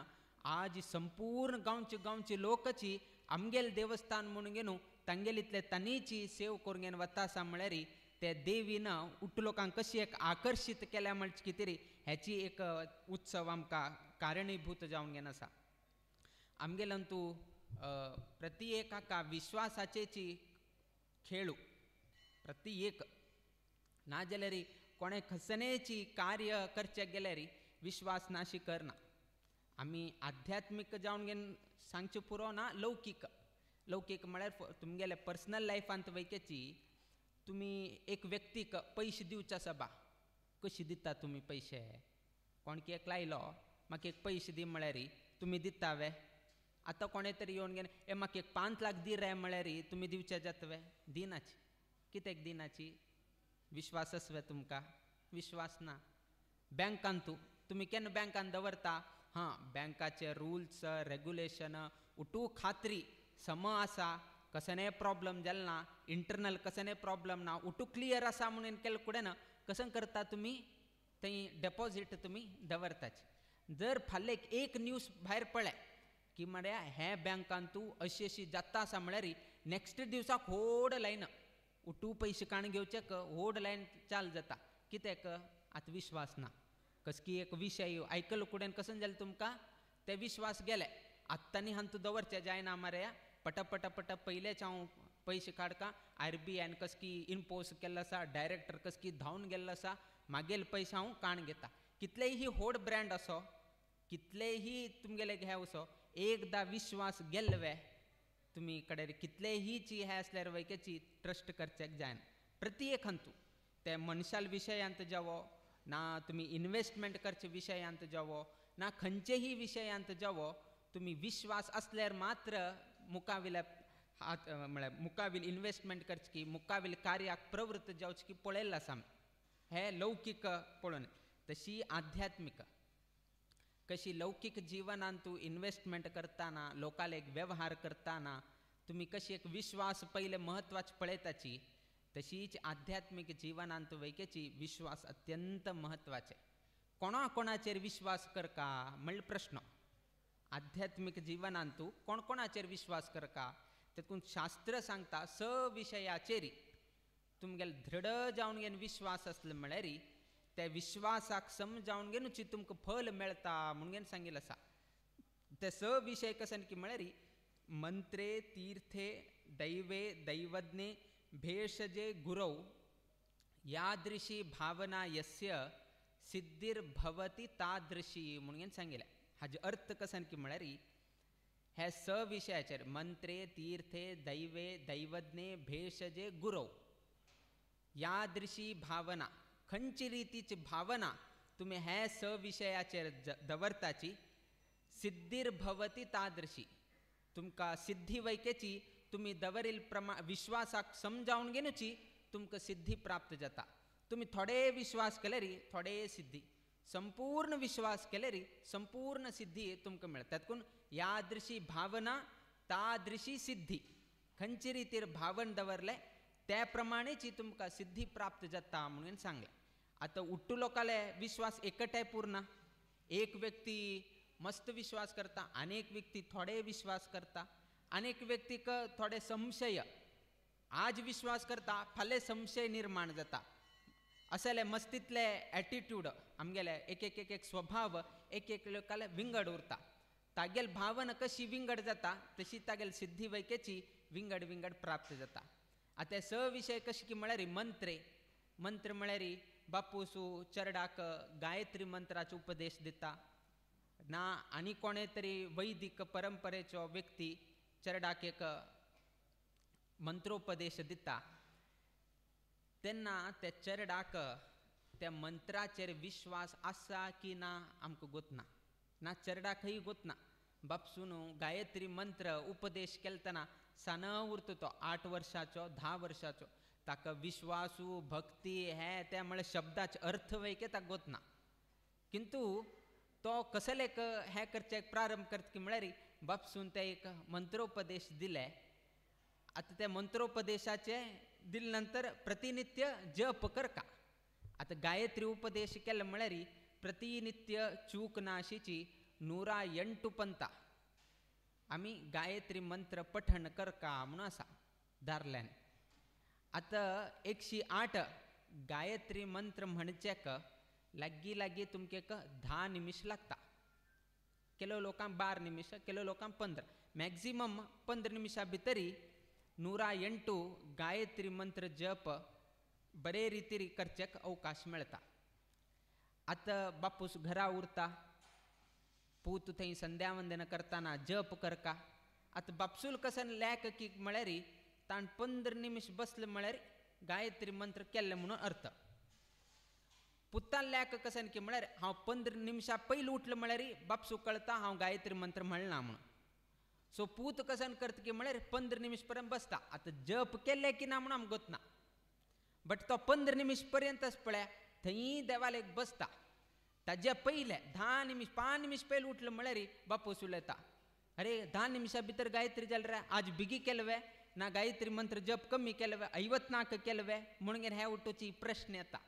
आज संपूर्ण गांवचे गांवचे लोकची आमगेलें देवस्थान म्हणून घेवन तांगेले इतले तांणीची सेव करून घेवन वता आसा म्हळ्यार ते देवीन उठ लोकांक कशी एक आकर्शीत केल्या म्हणचे कितें री हेची एक उत्सव आमकां कारणीभूत जावन घेवन आसा. आमगेल्यान तूं प्रति एकाका विश्वासाचेची खेळू प्रति एक ना जाल्यार कोणें खसनेची कार्य करचें गेल्यार विश्वास नाशी करना. आमी आध्यात्मीक जावन घेवन सांगचें पुरो ना, लौकीक लौकीक म्हळ्यार तुमगेले पर्सनल लायफांत वयकेची तुमी एक व्यक्तीक पयशे दिवचे आसा बा, कशी दिता तुमी पयशे, कोण की एक लायलो म्हाका एक पयशे दी म्हळ्यार तुमी दिता वे? आतां कोणें तरी येवन घेवन ए म्हाका एक 5 लाख दी रे म्हळ्यार तुमी दिवचे जाता वे? दिनाची. कित्याक दिनाची? विश्वास वे तुमकां? विश्वास ना. बँकांतू तुमी केन्ना बँकान दवरता? हां, बँकाचे रुल्स रेगुलेशन उठू खात्री सम आसा, कसनेय प्रॉब्लम जाल ना, इंटरनल कसनेय प्रॉब्लम ना, उठू क्लियर आसा म्हणून केलें कुडें ना कसं करता तुमी थंय डेपॉजीट तुमी दवरताच. जर फाल्यां एक न्यूज भायर पडलें की म्हळ्यार हे बँकान तूं अशी अशी जाता आसा म्हळ्यार नेक्स्ट दिवसाक व्हड लायन उठू पयशे काण घेवचें व्हड लायन चाल जाता. कित्याक? आतां विश्वास ना. कसकी एक विशय आयकलो कुडेन कसं जालें तुमकां ते विश्वास गेले. आत्तां न्ही हांतू दवरचें जायना मरे, पटापटा पटा पयलेच हांव पयशे काडका, आर बी आयन कसकी इम्पोज केल्लो आसा, डायरेक्टर कसकी धांवन गेल्लो आसा, मागेले पयशे हांव काण घेता. कितलेही व्हड ब्रँड असो, कितलेही तुमगेले हे असो, एकदां विश्वास गेल्ले वे तुमी कडेन कितलेही ची हे आसल्यार वयकेची ट्रस्ट करचें जायना. प्रति एक हांतू ते मनशाल विशयांत जावो ना, तुमी इन्वेस्टमेंट करचे विशयांत जावो ना, खंयचेही विशयांत जावो, तुमी विश्वास आसल्यार मात्र मुखावेल्या हात म्हळ्यार मुखावेल इन्वेस्टमेंट करची की मुखावेल कार्याक प्रवृत्त जावची की पळयल्लें आसा आमी हे लौकीक पळोवन. तशी आध्यात्मीक कशी लौकीक जिवनांत तूं इन्वेस्टमेंट करतना, लोकांले एक वेव्हार करतना तुमी कशी एक विश्वास पयले म्हत्वाचे पळयताची, तशीच आध्यात्मीक जिवनांत वैकेची विश्वास अत्यंत म्हत्वाचे. कोणा कोणाचेर विश्वास करका म्हणल्यार प्रश्न. आध्यात्मीक जिवनांत कोण कोणाचेर विश्वास करका तेतून शास्त्र सांगता स विशयाचेर तुमगेले दृढ जावन घेवन विश्वास आसलो म्हळ्यार त्या विश्वासाक समजावन घेवनूच तुमकां फल मेळटा म्हणून घेवन सांगिल्लें आसा. ते स विशय कशें की म्हळ्यार मंत्रे तीर्थे दैवे दैवज्ञे भेषजे गुरौ यादृशी भावना यस्य सिद्धिर्भवति तादृशी म्हणून सांगिल्लें. हाजो अर्थ कशें की म्हळ्यार हे स विशयाचेर मंत्रे तीर्थे दैवे दैवज्ञे भेषजे गुरव यादृशी भावना खंयची रितीची भावना तुमी हे स विशयाचेर दवरताची सिद्धीर्भवती तादृशी तुमकां सिद्धी वैकेची तुमी दवरील प्रमा विश्वासाक समजावन घेवची तुमकां सिद्धी प्राप्त जाता. तुमी थोडे विश्वास केल्यार थोडे सिद्धी, संपूर्ण विश्वास केल्यार संपूर्ण सिद्धी तुमकां मेळटा. तातूंत यादृशी भावना तादृशी सिद्धी, खंयचे रितीर भावन दवरलें त्या प्रमाणेची तुमकां सिद्धी प्राप्त जाता म्हणून सांगलें. आतां उट्टू लोकांले विश्वास एकठांय पुरना. एक व्यक्ती मस्त विश्वास करता, आनी एक व्यक्ती थोडे विश्वास करता, आनी एक व्यक्तीक थोडे संशय, आज विश्वास करता फाल्यां संशय निर्माण जाता. असले मस्तीतले एटिट्यूड आमगेले एक एक एक एक स्वभाव एक एक लोकाले विंगड उरता. तागेल भावना कशी विंगड जाता तशी तागेल सिद्धी वैकेची विंगड विंगड प्राप्त जाता. आतां स विशय कशे की म्हळ्यार मंत्रे, मंत्र म्हळ्यार बापूसू चरडाक गायत्री मंत्राचो उपदेश दिता ना आनी कोणे तरी वैदिक परंपरेचो व्यक्ती चरडाक एक मंत्रोपदेश दिता तेन्ना त्या चरडाक त्या मंत्राचेर विश्वास आसा की ना आमकां गोतना, ना चरडाकय गोतना. बापसून गायत्री मंत्र उपदेश केलतना सान उरता तो 8 वर्साचो 10 वर्साचो, ताका विश्वासू भक्ती हे ते म्हळ्यार शब्दाचे अर्थ वैके ताका गोतना. किंतु तो कसलेक हें करचें प्रारंभ करता की म्हळ्यार बापसून ते एक मंत्रोपदेश दिले. आतां त्या मंत्रोपदेशाचे दिले नंतर प्रतिनित्य जप करका. आतां गायत्री उपदेश केलो म्हळ्यार प्रतिनित्य चूक नाशीची 108 पंता आमी गायत्री मंत्र पठण करका म्हणून आसा दारल्यान. आतां 108 गायत्री मंत्र म्हणचेक लागीं लागीं तुमकां एक 10 निमिश लागता. ಕೆಲವು लोकांक 12 निमिश, ಕೆಲವು लोकांक 15, मॅक्झिमम 15 निमिशा भितरी 108 गायत्री मंत्र जप बरे रितीर करचेक अवकाश मेळटा. आतां बापूस घरा उरता, पूत थंय संध्यावंदन करतना जप करका. आतां बापसूल कसन लेक की म्हळ्यार ताण 15 निमिश बसले म्हळ्यार गायत्री मंत्र केल्ले म्हणून अर्थ. पुतान लेक कसन की म्हळ्यार हांव 15 निमिशां पयलीं उठलो म्हळ्यार बापसू कळटा हांव गायत्री मंत्र म्हणना म्हणून. सो पूत कसन करता की म्हळ्यार 15 निमिश पर्यंत बसता. आतां जप केल्ले की ना म्हणून आमकां गोतना, बट तो 15 निमिश पर्यंतच पळय थंय देवालेक बसता. ताजे पयले 10 निमिश 5 निमिश पयलीं उठलो म्हळ्यार बापूस उलयता, अरे 10 निमिशां भितर गायत्री जाल रे, आज बिगी केलवे ना गायत्री मंत्र जप कमी केलवे, 54 केलवे म्हणून हे उठोची प्रश्न येता.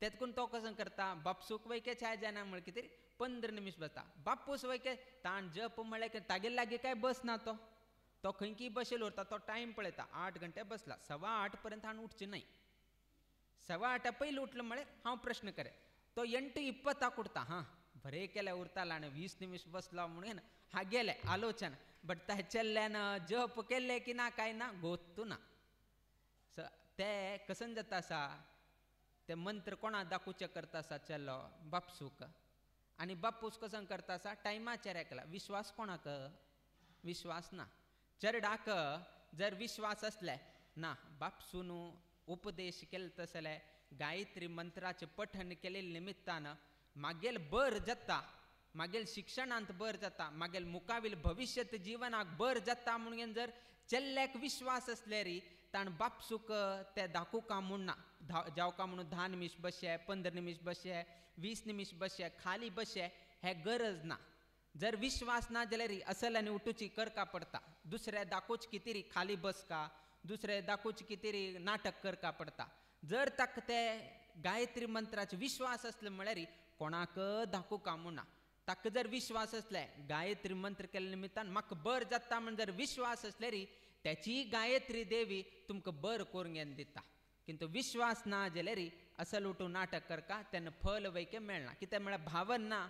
तेतकून तो कसं करता बापसूक वैके छाय जायना म्हळ्यार कितें 15 निमिश बसता. बापूस वैके ताण जप म्हळ्यार तागेले लागीं काय बसना, तो तो खंयकी बशेल उरता, तो टायम पळयता 8 घंटे बसला 8:15 पर्यंत हांव उठचें न्हय, 8:15 पयलीं उठलो म्हळ्यार हांव प्रश्न करे. तो 8:20 उठता, हां बरें केलें उरतालो आनी 20 निमिश बसलो म्हणून हा गेले आलोचन, बट ताचेल्यान जप केल्ले की ना काय ना गोत्तू ना. ते कसन जाता आसा ते मंत्र कोणा दाखोवचे करता आसा चेलो बापसूक, आनी बापूस कसन करता आसा टायमाचेर एकला विश्वास कोणाक विश्वास ना. चरडाक जर विश्वास आसले ना बापसून उपदेश केले तसले गायत्री मंत्राचें पठण केल्ले निमित्तान मागेल बर जाता, मागेल शिक्षणांत बर जाता, मागेल मुखावेल भविश्यत जिवनाक बर जाता म्हणून जर चेल्ल्याक विश्वास आसल्यार ताण बापसूक ते दाखोवका म्हूण ना, जावका म्हणून 10 निमिश बसचे, 15 निमिश बसचे, 20 निमिश बसचे, खाली बसचे हे गरज ना. जर विश्वास ना जाल्यार असल आनी उठूची करका पडटा, दुसऱ्या दाखोवच कितें खाली बसका, दुसरे दाखोवच कितें नाटक करका पडटा. जर ताका ते गायत्री मंत्राचे विश्वास आसले म्हळ्यार कोणाक दाखोवका म्हूण ना. ताका जर विश्वास आसले गायत्री मंत्र केल्ले निमित्तान म्हाका बर जाता म्हण जर विश्वास आसल्यार त्याची गायत्री देवी तुमकां बर करून घेवन दिता. किंतु विश्वास ना जाल्यार असल उठून नाटक करका तेन्ना फल वैके मेळना. कित्याक म्हळ्यार भावन ना,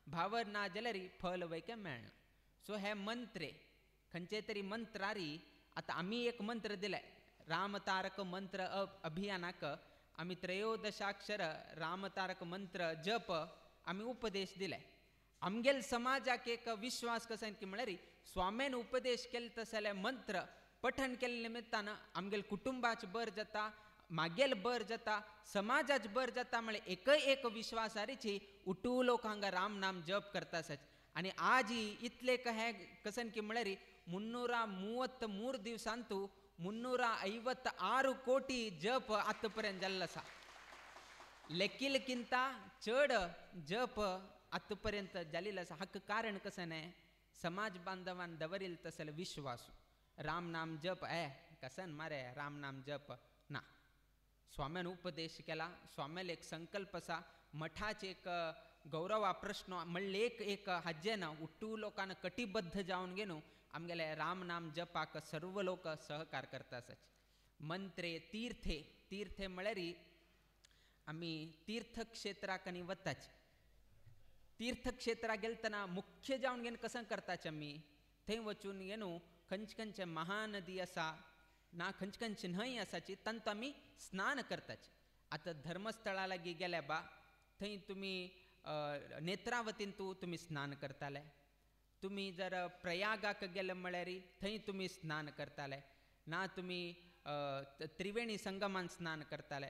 भावन ना जाल्यार फल वैके मेळना. सो हे मंत्रे खंयचे तरी मंत्रारी आतां आमी एक मंत्र दिले रामतारक मंत्र अभियानाक आमी त्रयोदशाक्षर रामतारक मंत्र जप आमी उपदेश दिले. आमगेल समाजाक एक विश्वास कसो की म्हळ्यार स्वाम्यान उपदेश केले तसले मंत्र पठण केल्ले निमित्तान आमगेले कुटुंबाच बर जाता, मागेल बर जाता, समाजाच बर जाता म्हळ्यार एकय एक विश्वासारीची उटू लोक हांगा राम नाम जप करता आसात. आनी आज इतले हे कसन की म्हळ्यार 333 दिवसांतू 356 कोटी जप आतां जाल्लो आसा. लेकिलकिंता चड जप आतांपर्यंत जालेलो आसा. हाका कारण कशें न्हय, समाज बांधवान दवरील तसले विश्वास. राम नाम जप ए कसन मारे राम नाम जप ना, स्वाम्यान उपदेश केला, स्वाम्याल एक संकल्प आसा, मठाचे एक गौरवा प्रश्न म्हणले एक एक हाजें ना उट्टू लोकांना कटिबद्ध जावन घेवन आमगेले राम नाम जपाक सर्व लोक सहकार करता आसात. मंत्रे तीर्थे, तीर्थे म्हळ्यार आमी तीर्थक्षेत्राक आनी वताच. तीर्थक्षेत्राक गेलतना मुख्य जावन घेवन कसं करताच आमी, थंय वचून घेवन खंयचे खंयचे महानदी आसा ना खंयचे खंयचे न्हंय आसाची तांतू आमी स्नान करताच. आतां धर्मस्थळा लागीं गेल्या बा थंय तुमी नेत्रावतींतू तुमी स्नान करताले, तुमी जर प्रयागाक गेले म्हळ्यार थंय तुमी स्नान करताले, ना तुमी त्रिवेणी संगमान स्नान करताले,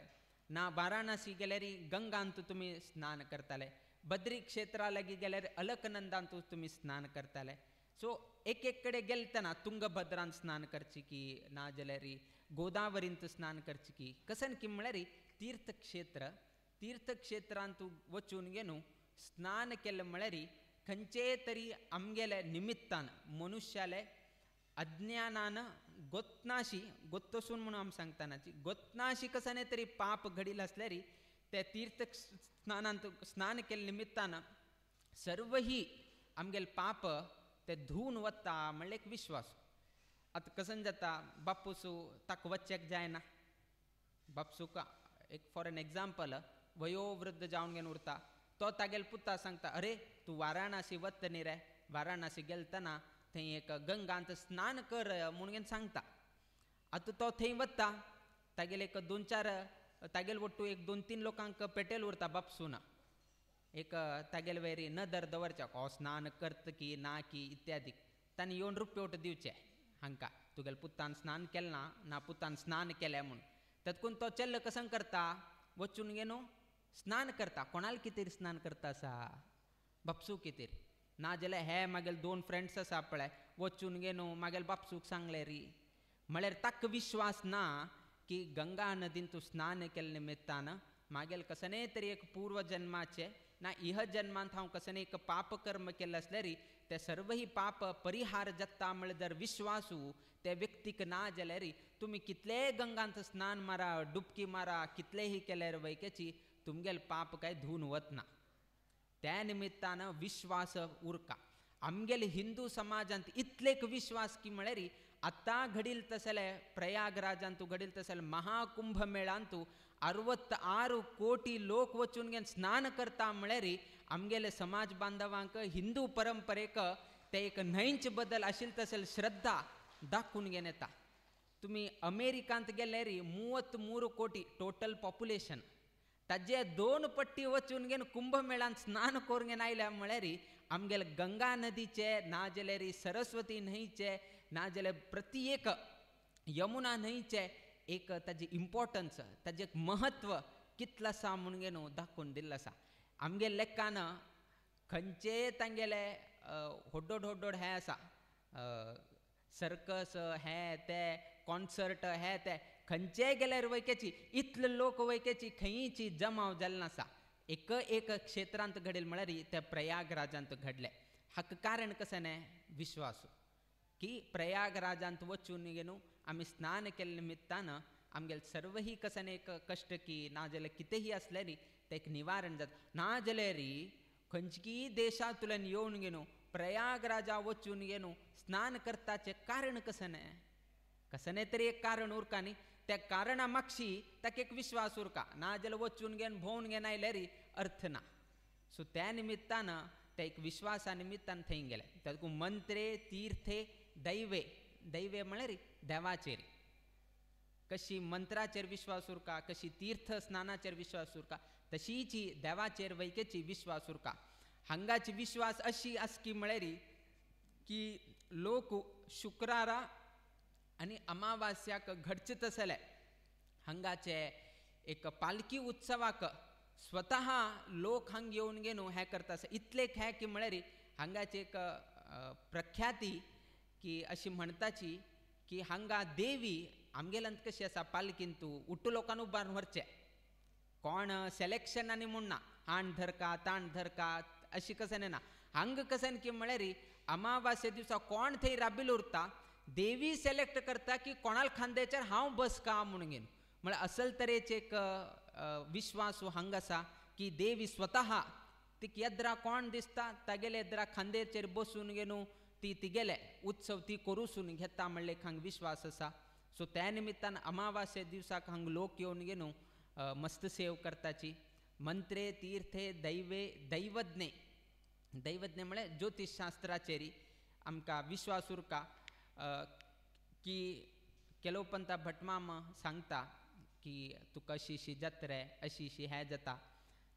ना वाराणसी गेल्यार गंगांतू तुमी स्नान करताले, बद्री क्षेत्रा लागीं गेल्यार अलकनंदांतू तुमी स्नान करताले. सो एक एक कडेन गेलतना तुंगभद्रान स्नान करची की ना जाल्यार गोदावरींत स्नान करची की कसन की म्हळ्यार तीर्थक्षेत्र, तीर्थक्षेत्रांतू वचून घेवन स्नान केलें म्हळ्यार खंयचे तरी आमगेले निमित्तान मनुष्याले अज्ञानान गोत्नाशी गोत्तसून म्हणून आमी सांगतानाची गोत्नाशी कसने तरी पाप घडील आसल्यार ते तीर्थ स्नानांत स्नान केल्ले निमित्तान सर्वही आमगेले पाप ते धुवन वता म्हणल्यार एक विश्वास. आतां कसन जाता बापूसू ताका वच्चेक जायना, बापसूक एक फॉर एन एग्जाम्पल वयोवृद्ध जावन घेवन उरता, तो तागेले पुता सांगता अरे तूं वाराणसी वता न्ही रे, वाराणसी गेलतना थंय एक गंगांत स्नान कर म्हणून घेवन सांगता. आतां तो थंय वता, तागेले एक दोन चार तागेले वट्टू एक दोन तीन लोकांक पेटेल उरता बापसूना, एक तागेले वयर नदर दवरच्या हो स्नान करता की ना की इत्यादी, तांणी येवन रुपयोट दिवचे हांकां तुगेले पुतान स्नान केलें ना, ना पुतान स्नान केलें म्हूण. तेतकून तो चेल्ल कसं करता वचून घेवन स्नान करता. कोणाल कितें स्नान करता आसा बापसू कितें ना जाल्यार हे मागेले दोन फ्रेंड्स आसा पळय वचून घेवन मागेले बापसूक सांगलें री, म्हळ्यार ताका विश्वास ना की गंगा नदीन तूं स्नान केल्ले निमित्तान मागेले कसने तरी एक पूर्व जन्माचे ना इह जन्मांत हांव कसने एक पाप कर्म केल्लें आसल्यार ते सर्वही पाप परिहार जाता म्हळ्यार जर विश्वासू त्या व्यक्तीक ना जाल्यार तुमी कितलेय गंगांत स्नान मारा डुबकी मारा कितलेही केल्यार वैकेची तुमगेले पाप काय धुवन वतना. त्या निमित्तान विश्वास उरका. आमगेले हिंदू समाजांत इतलेक विश्वास की म्हळ्यार आतां घडील तसले प्रयागराजांतू घडील तसले महाकुंभ मेळांतू 66 कोटी लोक वचून घेवन स्नान करता म्हळ्यार आमगेले समाज बांधवांक हिंदू परंपरेक ते एक न्हंयच बदल आशिल्ले तसले श्रद्धा दाखोवन घेवन येता. तुमी अमेरिकांत गेल्यार 33 कोटी टोटल पॉप्युलेशन ताजे 2 पट्टी वचून घेवन कुंभमेळांत स्नान करून घेवन आयल्या म्हळ्यार आमगेले गंगा नदीचे ना जाल्यार सरस्वती न्हंयचे ना जाल्यार प्रति एक यमुना न्हंयचे एक ताजें इम्पोर्टन्स ताजें एक महत्व कितलें आसा म्हणून घेवन दाखोवन दिल्लें आसा. आमगेले लेखान खंयचे तांगेले होड्डोड होड्डोड हें आसा सर्कस हें ते कॉन्सर्ट हे ते खंयचे गेल्यार वैकेची इतले लोक वैकेची खंयची जमाव जाल्लो आसा. एक एक क्षेत्रांत घडेल म्हळ्यार ते प्रयागराजांत घडले. हाका कारण कशें न्हय विश्वास की प्रयागराजांत वचून घेवन आमी स्नान केल्ले निमित्तान आमगेले सर्वही कशें एक कश्ट की ना जाल्यार कितेंही आसल्यार तें एक निवारण जाता. ना जाल्यार खंयची देशांतल्यान येवन घेवन प्रयागराजा वचून घेवन स्नान करताचें कारण कशें न्हय कसने तरी एक कारण उरका न्ही, त्या कारणा मागशी ताका एक विश्वास उरका ना जाल्यार वचून घेवन भोंवन घेवन आयल्यार अर्थ ना. सो त्या निमित्तान त्या एक विश्वासा निमित्तान थंय गेले. तातूंत मंत्रे तीर्थे दैवे, दैवे म्हळ्यार देवाचेर कशी मंत्राचेर विश्वास उरका, कशी तीर्थ स्नानाचेर विश्वास उरका, तशीच देवाचेर वैकेची विश्वास उरका. हांगाची विश्वास अशी आसकी म्हळ्यार की लोक शुक्रारा आनी अमावास्याक घडचे तसले हांगाचे एक पालकी उत्सवाक स्वतः लोक हांग येवन घेवन हें करता आसा. इतले हें की म्हळ्यार हांगाची एक प्रख्याती की अशी म्हणटाची की हांगा देवी आमगेल्यान कशी आसा पालकीन तूं उट्टू लोकांक उबारून व्हरचें, कोण सेलेक्शन आनी म्हूण ना, हाण धरका ताण धरका अशी कशें ना. हांग कशें की म्हळ्यार अमावास्ये दिसा कोण थंय राबिल उरता, देवी सेलेक्ट करता की कोणाल खांद्याचेर हांव बस का म्हणून घेवन. म्हळ्यार असल तरेचे एक विश्वास हांग आसा की देवी स्वतः तिका येद्रा कोण दिसता तागेले येद्रा खांद्याचेर बसून घेवन ती तिगेले उत्सव ती करूसून घेता म्हणले हांग विश्वास आसा. सो त्या निमित्तान अमावास्ये दिवसाक हांग लोक येवन घेवन मस्त सेव करताची. मंत्रे तीर्थे दैवे दैवज्ञे, दैवज्ञ म्हळ्यार ज्योतिषशास्त्राचेर आमकां विश्वास उरका की केलोपंता भटमाम सांगता की तुका अशी अशी जात्रा अशी अशी हें जाता.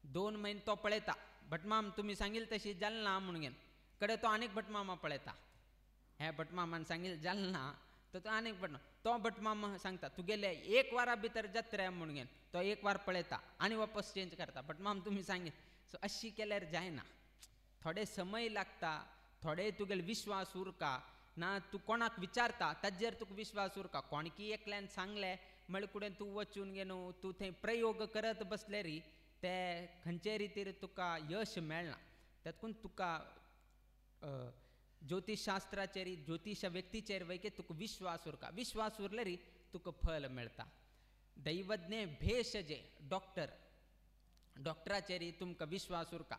2 म्हयने तो पळयता भटमाम तुमी सांगील तशी जालें ना म्हणून घेवन, कडे तो आनीक भटमामा पळयता, हे भटमामान सांगील जालें ना तर तो आनीक भटमाम, तो भटमामा सांगता तुगेले एक वारा भितर जात्रा म्हणून घेवन, तो एक वार पळयता आनी वापस चेंज करता भटमाम तुमी सांगील. सो अशी केल्यार जायना, थोडे समय लागता, थोडे तुगेले विश्वास उरका ना, तूं कोणाक विचारता ताजेर तुका विश्वास उरका. कोणकी एकल्यान सांगलें म्हळ्यार कुडेन तूं वचून घेवन तूं थंय प्रयोग करत बसले री ते खंयचे रितीर तुका यश मेळना. तातूंत तुका ज्योतिषशास्त्राचेर ज्योतिश व्यक्तीचेर वयके तुका विश्वास उरका, विश्वास उरले री तुका फल मेळटा. दैवज्ञ भेषजे डॉक्टर, डॉक्टराचेर तुमकां विश्वास उरका.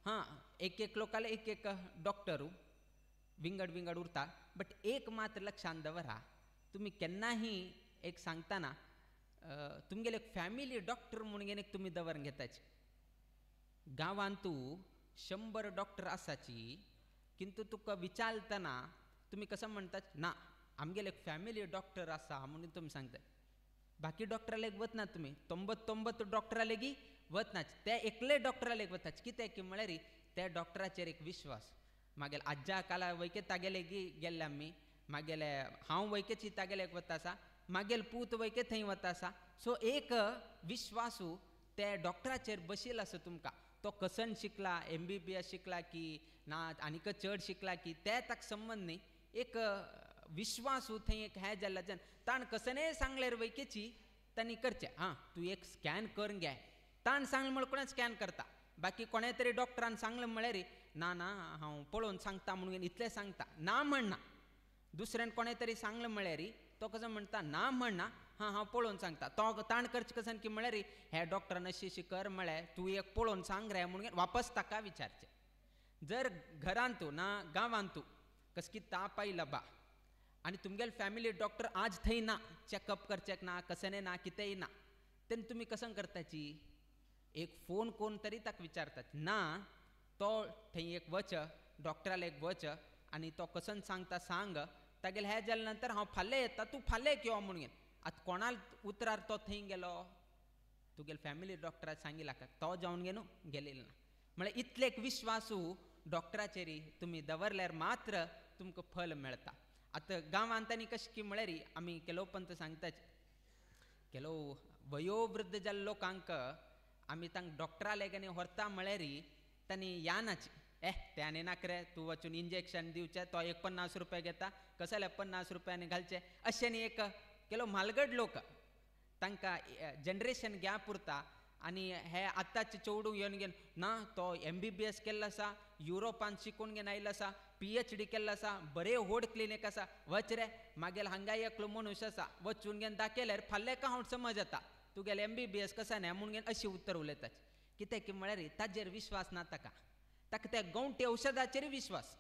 हां, एक एक लोकाले एक एक डॉक्टरू विंगड विंगड उरता, बट एक मात्र लक्षांत दवरा, तुमी केन्नाही एक सांगतना तुमगेले एक फॅमिली डॉक्टर म्हणून एक तुमी दवरून घेताची. गांवांतू 100 डॉक्टर आसाची, किंतु तुका विचारतना तुमी कसं म्हणतात ना आमगेले एक फॅमिली डॉक्टर आसा म्हणून तुमी सांगतात. बाकी डॉक्टरालेक वतना तुमी 99 डॉक्टरालेगी वतनाच, ते एकले डॉक्टरालेक वताच. कित्याक की म्हळ्यार त्या डॉक्टराचेर एक विश्वास. मागेले आज्जा काला वयके तागेलेगी गेल्ले आमी, मागेले हांव वयकेची तागेलेक वता आसा, मागेल पूत वयके थंय वता आसा. सो एक विश्वासू ते डॉक्टराचेर बशिल्लो आसा तुमकां. तो कसन शिकला, MBBS शिकला की ना आनीक चड शिकला की ते ताका संबंद न्ही, एक विश्वासू थंय एक हें जाल्ल्याच्यान ताण कसनेय सांगल्यार वयकेची तांणी करचें. आं तूं एक स्कॅन करून घे, ताण सांगलें म्हळ्यार कोणें स्कॅन करता, बाकी कोणें तरी डॉक्टरान सांगलें म्हळ्यार ना ना हांव पळोवन सांगता म्हणून इतलें सांगता, ना म्हणना. दुसऱ्यान कोणें तरी सांगलें म्हळ्यार तो कसो म्हणटा ना म्हणना, हां हांव पळोवन सांगता. तो ताण करचें कशें की म्हळ्यार हे डॉक्टरान अशी अशी कर म्हळ्यार तूं एक पळोवन सांग रे म्हणून वापस ताका विचारचें. जर घरांतू ना गांवांतू कसकी ताप आयला बा आनी तुमगेले फॅमिली डॉक्टर आज थंय ना, चॅकअप करचें ना, कशें ना, कितेंय ना, तेन्ना तुमी कसं करताची? एक फोन कोण तरी ताका विचारतात ना, तो थंय एक वच डॉक्टराले एक वच आनी तो कसन सांगता सांग, तागेले हें जाले नंतर हांव फाल्यां येता, तूं फाल्यां यो म्हणून. आतां कोणाल उतरार तो थंय गेलो, तुगेले फॅमिली डॉक्टराक सांगिला का तो जावन घेवन गेलेलो ना. म्हळ्यार इतले एक विश्वासू डॉक्टराचेर तुमी दवरल्यार मात्र तुमकां फल मेळटा. आतां गांवांत आनी कशें की म्हळ्यार आमी केलोपंत सांगताच, केलो वयोवृद्ध जाल्ले लोकांक आमी तांकां डॉक्टरा लागीं व्हरता म्हळ्यार तांणी यानाची ए ते आनी नाक रे, तूं वचून इंजेक्शन दिवचें, तो एक 50 रुपया घेता, कसले 50 रुपयांनी घालचे अशें न्ही. एक केलो म्हालगड लोक तांकां जनरेशन गॅप उरता आनी हे आतांचे चेडूं येवन घेवन ना तो MBBS केल्लो आसा, युरोपान शिकून घेवन आयिल्लो आसा, PhD केल्लो आसा, बरें व्हड क्लिनीक आसा, वच रे मागेल हांगा एकलो मनीस आसा, वचून घेवन दाखयल्यार फाल्यां एका हांव समज जाता तुगेलें MBBS कशें न्ही म्हणून घेवन अशी उत्तर उलयतात. कित्याक की म्हळ्यार ताजेर विश्वास ना ताका, ताका त्या गंवटी औषधाचेर विश्वास.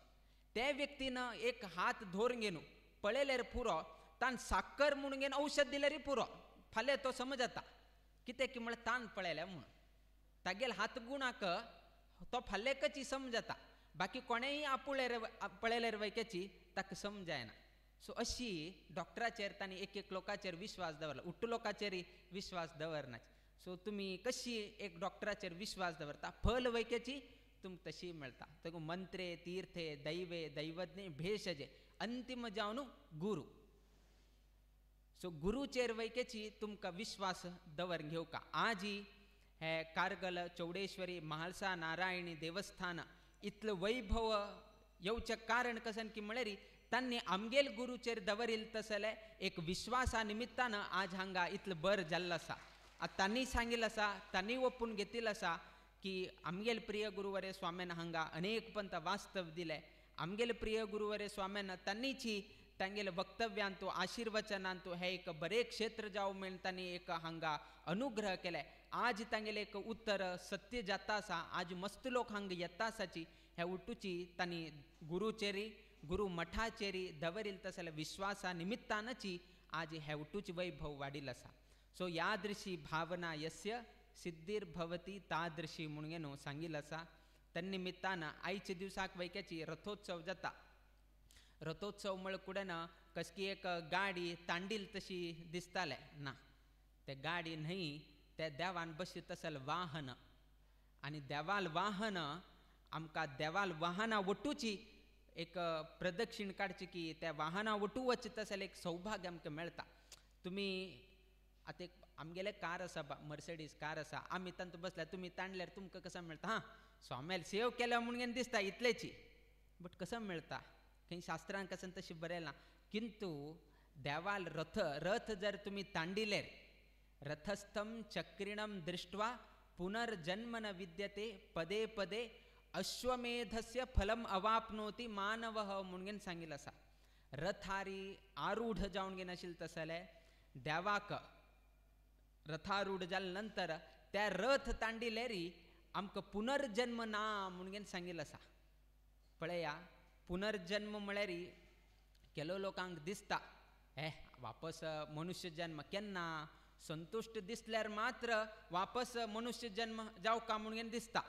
त्या व्यक्तीन एक हात धरून घेवन पळयल्यार पुरो, ताण साकर म्हणून घेवन औषध दिल्यार पुरो, फाल्यां तो समज जाता. कित्याक की म्हळ्यार ताण पळयल्या म्हणून तागेल हात गुणाक तो फाल्यां समज जाता, बाकी कोणेंय आपुळ्यार पळयल्यार वयकेची ताका समजायना. सो अशी डॉक्टराचेर तांणी एक एक लोकांचेर विश्वास दवरला, उट्टू लोकांचेर विश्वास दवरनाच. सो तुमी कशी एक डॉक्टराचेर विश्वास दवरता, फल वयकेची तुमकां तशी मेळटा. तेगो मंत्रे तीर्थे दैवे दैवज्ञे भेषजे अंतिम जावन गुरु. सो गुरुचेर वैकेची तुमकां विश्वास दवर घेवका. आजी हे कारगल चौडेश्वरी महालसा नारायणी देवस्थान इतलो वैभव येवचें कारण कसन की म्हळ्यार तांणी आमगेल गुरुचेर दवरील तसले एक विश्वासा निमित्तान आज हांगा इतलो बर जाल्लो आसा. आतां तांणी सांगिल्लें आसा, तांणी ओपून घेतिल्लें आसा की आमगेल प्रिय गुरुवरे स्वाम्यान हांगा अनेक पंत वास्तव दिले. आमगेल प्रिय गुरुवरे स्वाम्यान तांणीची तांगेले वक्तव्यांतू आशीर्वचनांतू हे एक बरे क्षेत्र जावं म्हण तांणी एक हांगा अनुग्रह केले. आज तांगेले एक उत्तर सत्य जाता आसा, आज मस्त लोक हांगा येता आसाची हे उठूची तांणी गुरुचेरी गुरु मठाचेरी दवरील तसले विश्वासा निमित्तानची आज हे उठूची वैभव वाडिल आसा. सो यादृशी भावना यस्य सिद्धिर्भवती तादृशी म्हणून न्हू सांगिल्लें आसा. तन्निमित्तान आयच्या दिवसाक वैक्याची रथोत्सव जाता. रथोत्सव म्हळ्यार कुडें ना कसकी एक गाडी तांडील तशी दिसताले ना, ते गाडी न्हय, ते देवान बशीत तसल वाहन. आनी देवाल वाहन आमकां देवाल वाहना वटूची एक प्रदक्षिण काडची की त्या वाहना वटू वचत तसले एक सौभाग्य आमकां मेळटा. तुमी आतां एक आमगेलें कार आसा, मर्सिडीज कार आसा, आमी तांतूं बसल्यार तुमी तांडल्यार तुमकां कसो मेळटा? हां, स्वाम्याल सेव केल्या म्हणून दिसता इतलेची, बट कसो मेळटा? खंय शास्त्रान कसन तशें बरयलां. किंतु देवाल रथ रथ जर तुमी तांडिलेर रथस्थम चक्रिणम दृष्ट्वा पुनर्जन्म न विद्यते पदे पदे अश्वमेधस्य फलम अवाप्नोति मानवः म्हणून सांगिल्लें आसा. रथारी आरूढ जावन घेन आशिल्लें तसलें देवाक रथारूढ जाले नंतर त्या रथ तांडिलेरी आमकां पुनर्जन्म ना म्हणून सांगिल्लें आसा. पळया, पुनर्जन्म म्हळ्यार केलो लोकांक दिसता हे वापस मनुष्य जन्म केन्ना संतुश्ट दिसल्यार मात्र वापस मनुष्य जन्म जावका म्हणून दिसता.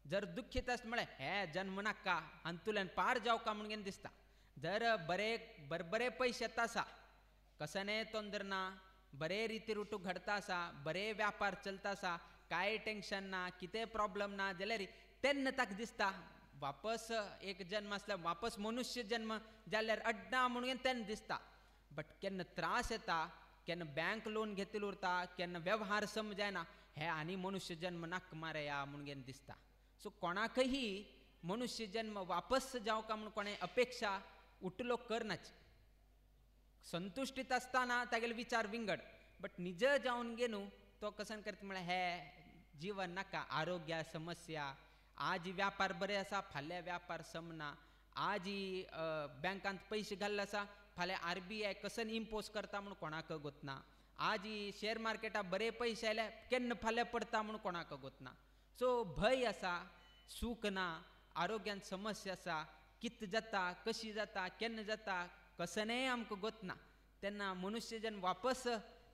जर दुख्खीत आसत म्हळ्यार हे जन्म नाका हातूंतल्यान पार जावका म्हणून दिसता. जर बरे बरबरे पयशे येता आसा, कसने तोंदर ना, बरे रिती रुटू घडता आसा, बरे व्यापार चलता आसा, कांय टेंशन ना, कितें प्रॉब्लम ना जाल्यार तेन्ना ताका दिसता वापस एक जन्म आसल्यार वापस मनुष्य जन्म जाल्यार अड्डा म्हणून तेन्ना दिसता. बट केन्ना त्रास येता, केन्ना बँक लोन घेतिल्लें उरता, केन्ना व्यवहार समजायना, हे आनी मनुष्य जन्म नाका मारया म्हणून दिसता. सो कोणाकही मनुष्य जन्म वापस जावका म्हूण कोणें अपेक्षा उठलो करनाच. संतुश्टीत आसतना तागेले विचार विंगड, बट निज जावन गे न्हू तो कसन करता म्हळ्यार हे जीवन नाका, आरोग्या समस्या, आज व्यापार बरे आसा फाल्यां व्यापार समना, आज बँकांत पयशे घाल्ले आसा फाल्यां RBI कसन इम्पोज करता म्हूण कोणाक गोतना, आज शेअर मार्केटाक बरे पयशे आयले केन्ना फाल्यां पडटा म्हूण कोणाक गोतना. सो भंय आसा, सूख ना, आरोग्यान समस्या आसा, कित जाता, कशी जाता, केन्ना जाता कसनेय आमकां गोतना. तेन्ना मनुष्य जन्म वापस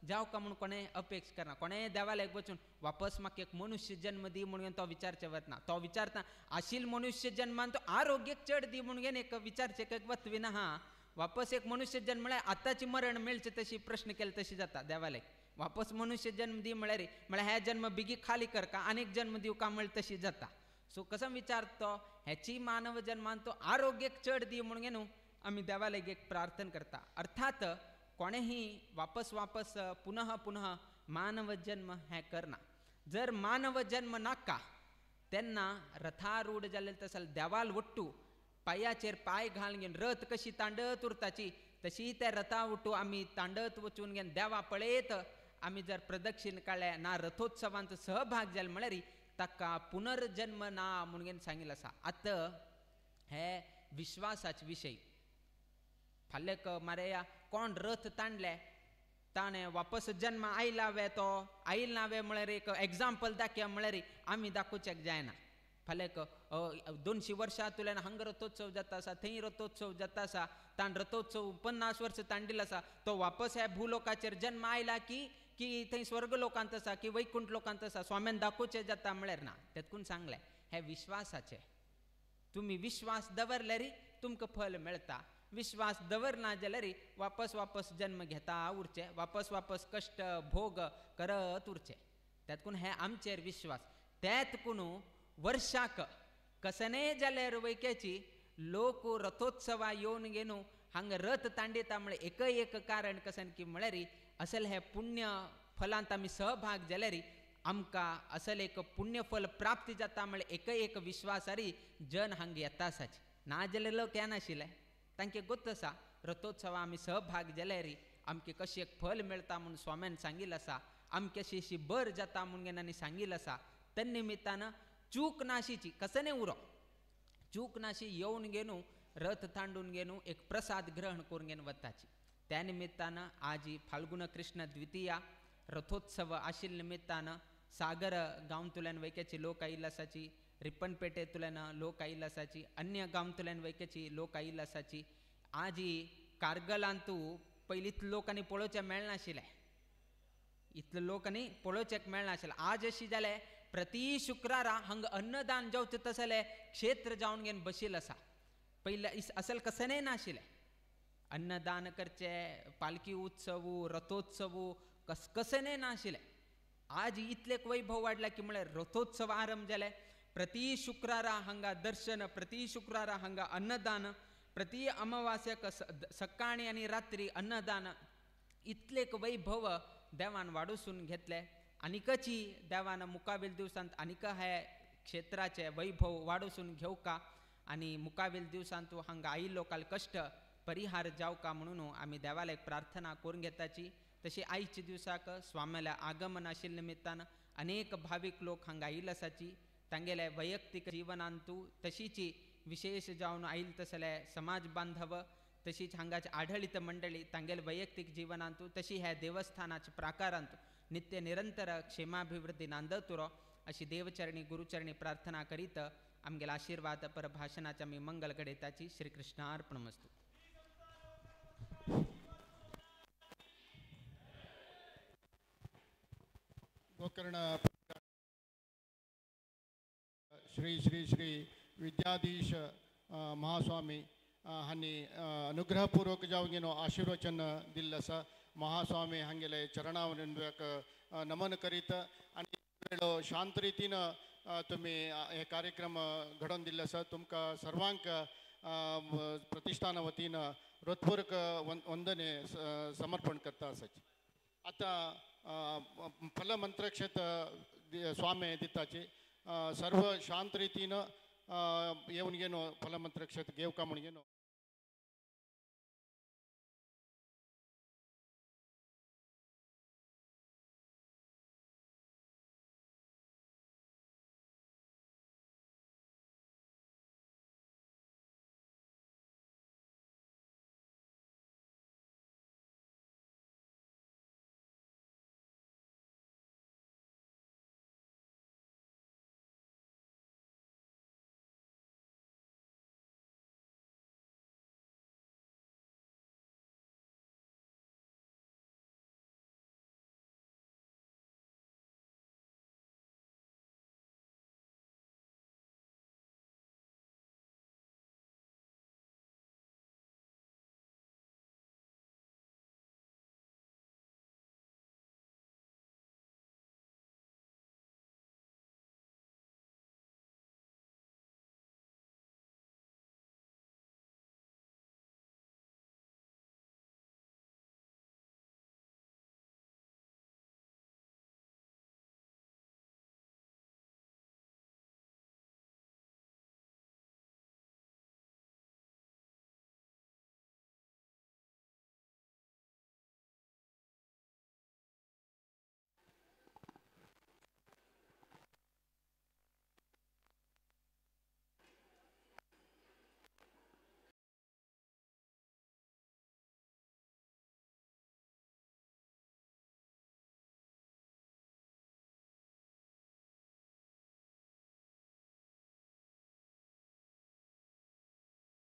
जावका म्हूण कोणें अपेक्षा करना, कोणें देवालयाक वचून वापस म्हाका एक मनुष्य जन्म दी म्हणून तो विचारचे वतना, तो विचारता आशिल मनुष्य जन्मान तो आरोग्याक चड दी म्हणून एक विचारचे एक वतविना. हा, वापस एक मनुष्य जन्म म्हळ्यार आतांची मरण मेळचें तशी प्रश्न केले तशी जाता देवालयाक. वापस मनुष्य जन्म दी म्हळ्यार म्हळ्यार हे जन्म बेगी खाली कर का आनीक जन्म दिवं का म्हळ्यार तशी जाता. सो कसो विचारता तो हेची मानव जन्मान तो आरोग्याक चड दी म्हणून न्हू आमी देवालयाक एक प्रार्थना करता. अर्थात कोणेही वापस वापस पुनः पुनः मानव जन्म हें करना. जर मानव जन्म नाका तेन्ना रथारूढ जाल्लें तसो देवाल वट्टू पांयाचेर पांय घालून घेवन रथ कशी तांडत उरताची तशी त्या रथा वट्टू आमी तांडत वचून घेवन देवा पळयत आमी जर प्रदक्षिण काडल्या ना रथोत्सवांत सहभाग जालो म्हळ्यार ताका पुनर्जन्म ना म्हणून सांगिल्लें आसा. आतां हे विश्वासाचे विशय. फाल्यां मारया कोण रथ तांडले ताणें वापस जन्म आयला वे तो आयल ना वे म्हळ्यार एक एग्जाम्पल दाखया म्हळ्यार आमी दाखोवच्याक जायना. फाल्यां 200 वर्सां तुल्यान हांगा रथोत्सव जाता आसा, थंय रथोत्सव जाता आसा, ताण रथोत्सव 50 वर्सां तांडिल्लो आसा, तो वापस ह्या भूलोकाचेर जन्म आयला की की थंय स्वर्ग लोकांत आसा की वैकुंठ लोकांत आसा स्वाम्यान दाखोवचें जाता म्हळ्यार ना. तेतकून सांगलें हें विश्वासाचें. तुमी विश्वास दवरल्यार तुमकां फल मेळटा, विश्वास दवरना जाल्यार वापस वापस जन्म घेता उरचे, वापस वापस कश्ट भोग करत उरचे. तेतकून हें आमचेर विश्वास. तेतकून वर्षाक कसनेय जाल्यार वैक्याची लोक रथोत्सवा येवन घेवन हांगा रथ तांडयता म्हळ्यार एकय एक कारण कशें की म्हळ्यार असल हे पुण्य फलांत आमी सहभाग जाल्यार आमकां असल एक पुण्यफल प्राप्ती जाता म्हळ्यार एकय एक विश्वासारी जन हांगा येता आसाची. ना जाल्यार लोक येनाशिल्ले, तांकां गोत आसा रथोत्सवा आमी सहभाग जाल्यार आमकां कशें एक फल मेळटा म्हूण स्वाम्यान सांगिल्लें आसा, आमकां अशी अशी बर जाता म्हूण आनी सांगिल्लें आसा. त्या निमित्तान चूक नाशीची कसने उरो चूक नाशी येवन घेवन रथ तांडून घेवन एक प्रसाद ग्रहण करून घेवन वताची. त्या निमित्तान आजी फाल्गुन कृष्ण द्वितीया रथोत्सव आशिल्ल्या निमित्तान सागर गांवतल्यान वैक्याची लोक आयिल्ले आसाची, रिपनपेटेंतल्यान लोक आयिल्ले आसाची, अन्य गांवतल्यान वैक्याची लोक आयिल्ले आसाची. आजी कारगलांतू पयलीं इतले लोक आनी पळोवचें मेळनाशिल्लें, इतले लोक आनी पळोवचें मेळनाशिल्लें. आज अशी जालें प्रति शुक्रारा हांगा अन्नदान जावचें तसलें क्षेत्र जावन घेवन बशिल्लें आसा. पयलें असल कसनेय नाशिल्लें अन्नदान करचें, पालकी उत्सव रथोत्सव कसकसने नाशिल्लें. आज इतले वैभव वाडला की म्हळ्यार रथोत्सव आरंभ जाले, प्रति शुक्रारा हांगा दर्शन, प्रति शुक्रारा हांगा अन्नदान, प्रति अमावास्याक सकाळी आनी रात्री अन्नदान, इतले वैभव देवान वाडूसून घेतले. आनीकची देवान मुखावेल दिवसांत आनीक हे क्षेत्राचे वैभव वाडूसून घेवका आनी मुखावेल दिवसांत हांगा आयिल्लो काल कश्ट परिहार जावका म्हणून आमी देवाला एक प्रार्थना करून घेताची. तशी आयच्या दिवसाक स्वाम्याल्या आगमन आशिल्ल्या निमित्तान अनेक भावीक लोक हांगा आयिल्ले आसाची. तांगेले वैयक्तीक जिवनांतू तशीची विशेष जावन आयिल्ले तसले समाज बांधव तशीच हांगाचे आढळीत मंडळी तांगेले वैयक्तीक जिवनांतू तशी ह्या देवस्थानाच्या प्राकारांतू नित्य निरंतर क्षेमाभिवृद्धी नांदतुरो अशी देवचरणी गुरुचरणी प्रार्थना करीत आमगेला आशीर्वाद पर भाषणाच्या मी मंगल घडयताची. श्रीकृष्णार्पणमस्तु. गोकर्ण श्री श्री श्री विद्याधीश महास्वामी हांणी अनुग्रहपूर्वक जावन घेवन आशीर्वचन दिल्लें आसा. महास्वामी हांगेले चरणावृंदाक नमन करीत आनी वेळो शांत रितीन तुमी हे कार्यक्रम घडोवन दिल्ले आसा. तुमकां सर्वांक प्रतिष्ठाना वतीन हृत्पूर्वक वंदने समर्पण करता आसाची. आतां फलमंत्रक्षेत स्वामी दिताची सर्व शांत रितीन येवन घेवन फलमंत्रक्षेत घेवका म्हूण घेवन.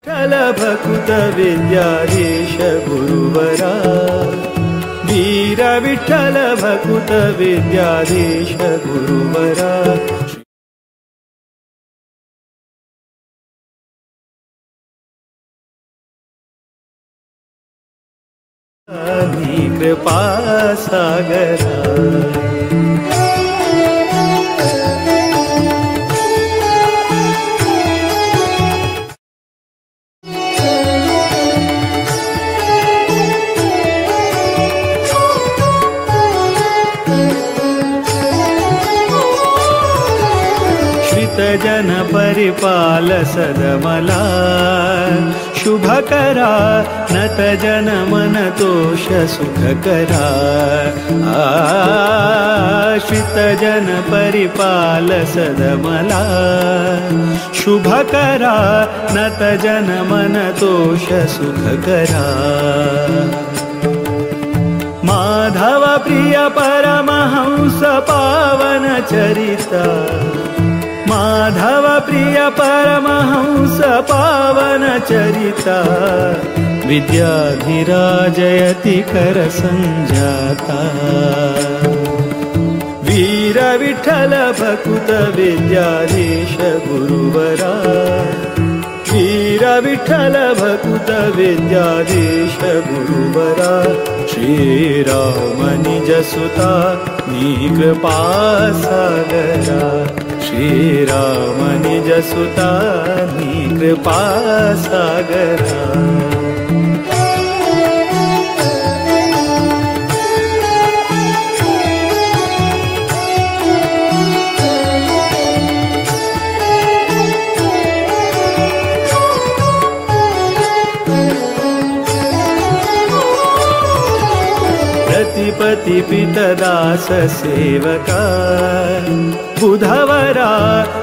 विठ्ठल भकुत विद्याधीश गुरुवरा, वीर विठ्ठल भकुत विद्याधीश गुरुवरा। कृपा सागरा। जन परिपाल सदमला शुभ करा नत जन मन तोष सुख करा। आश्रित जन परिपाल सदमला शुभ करा नत जन मन तोष सुख करा। माधव प्रिय परमहंस पावन चरिता माधव प्रिय परमहंस पावन चरिता विद्याधिराजयति कर संजाता। वीर विठ्ठल भकुत विद्याधीश गुरुवरा वीर विठ्ठल भकुत विद्याधीश गुरुवरा। श्री राम निज सुता नी कृपा सागरा श्री राम निज सुता नी कृपा सागरा। पति पितदास सेवका बुधवरा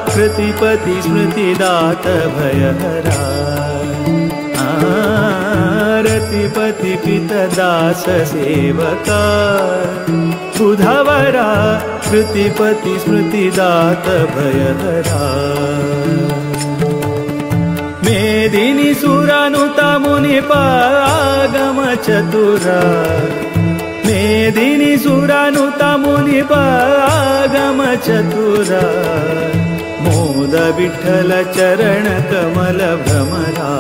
कृतिपति स्मृतिदात भयहरा। रतिपति पितदास सेवका बुधवरा कृतिपति स्मृतिदात भयहरा। मेदिनी सुरानुता मुनिपागम चतुरा मेदिनी सुरानुता मुनिपागम चतुरा मोद विठ्ठल चरण कमल भ्रमरा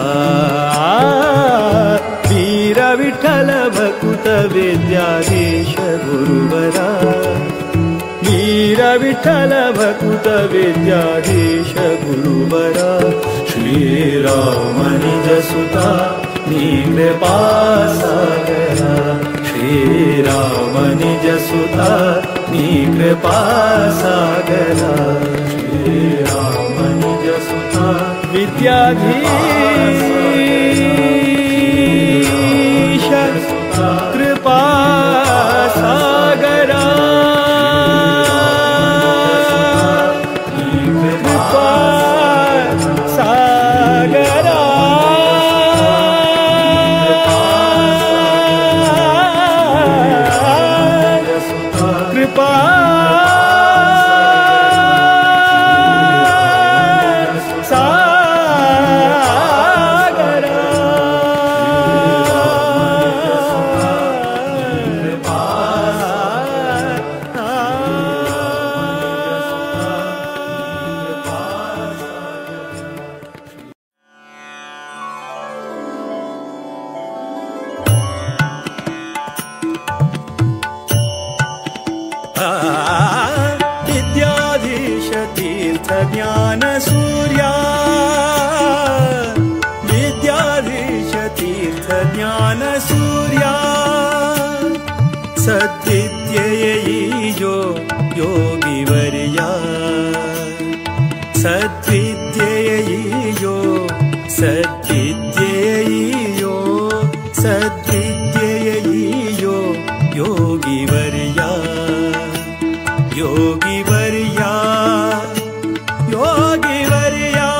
वीर विठ्ठल भकुत विद्याधीश गुरुवरा वीर विठ्ठल भकुत विद्याधीश गुरुवरा। श्री राम निज सुता नी कृपा सागरा श्री राम निज सुता नी कृपा सागरा। श्री राम निज सुता विद्याधीश कृपा सागरा कृपा सागरा। कृपा सागरा। विद्याधीश तीर्थ ज्ञान सूर्या विद्याधीश तीर्थ ज्ञान सूर्या सद्विद्येयो योगिवर्या सद्विद्येयो सद्विद्येयो सद्विद्येयो योगिवर्या योगिवर्या योगिवर्या।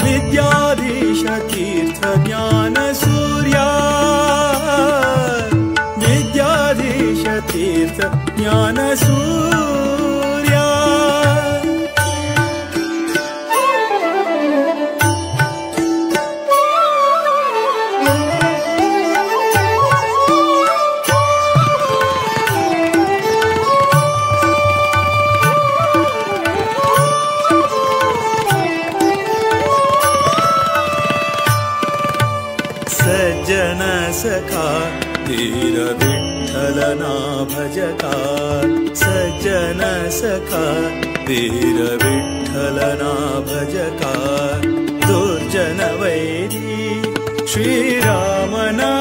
विद्याधीश तीर्थ ज्ञान सूर्या विद्याधीश तीर्थ ज्ञान सूर्या। सज्जन सखा धीर विठ्ठल ना भजका सज्जन सखा धीर विठ्ठल ना भजका दुर्जन वैरी श्री राम ना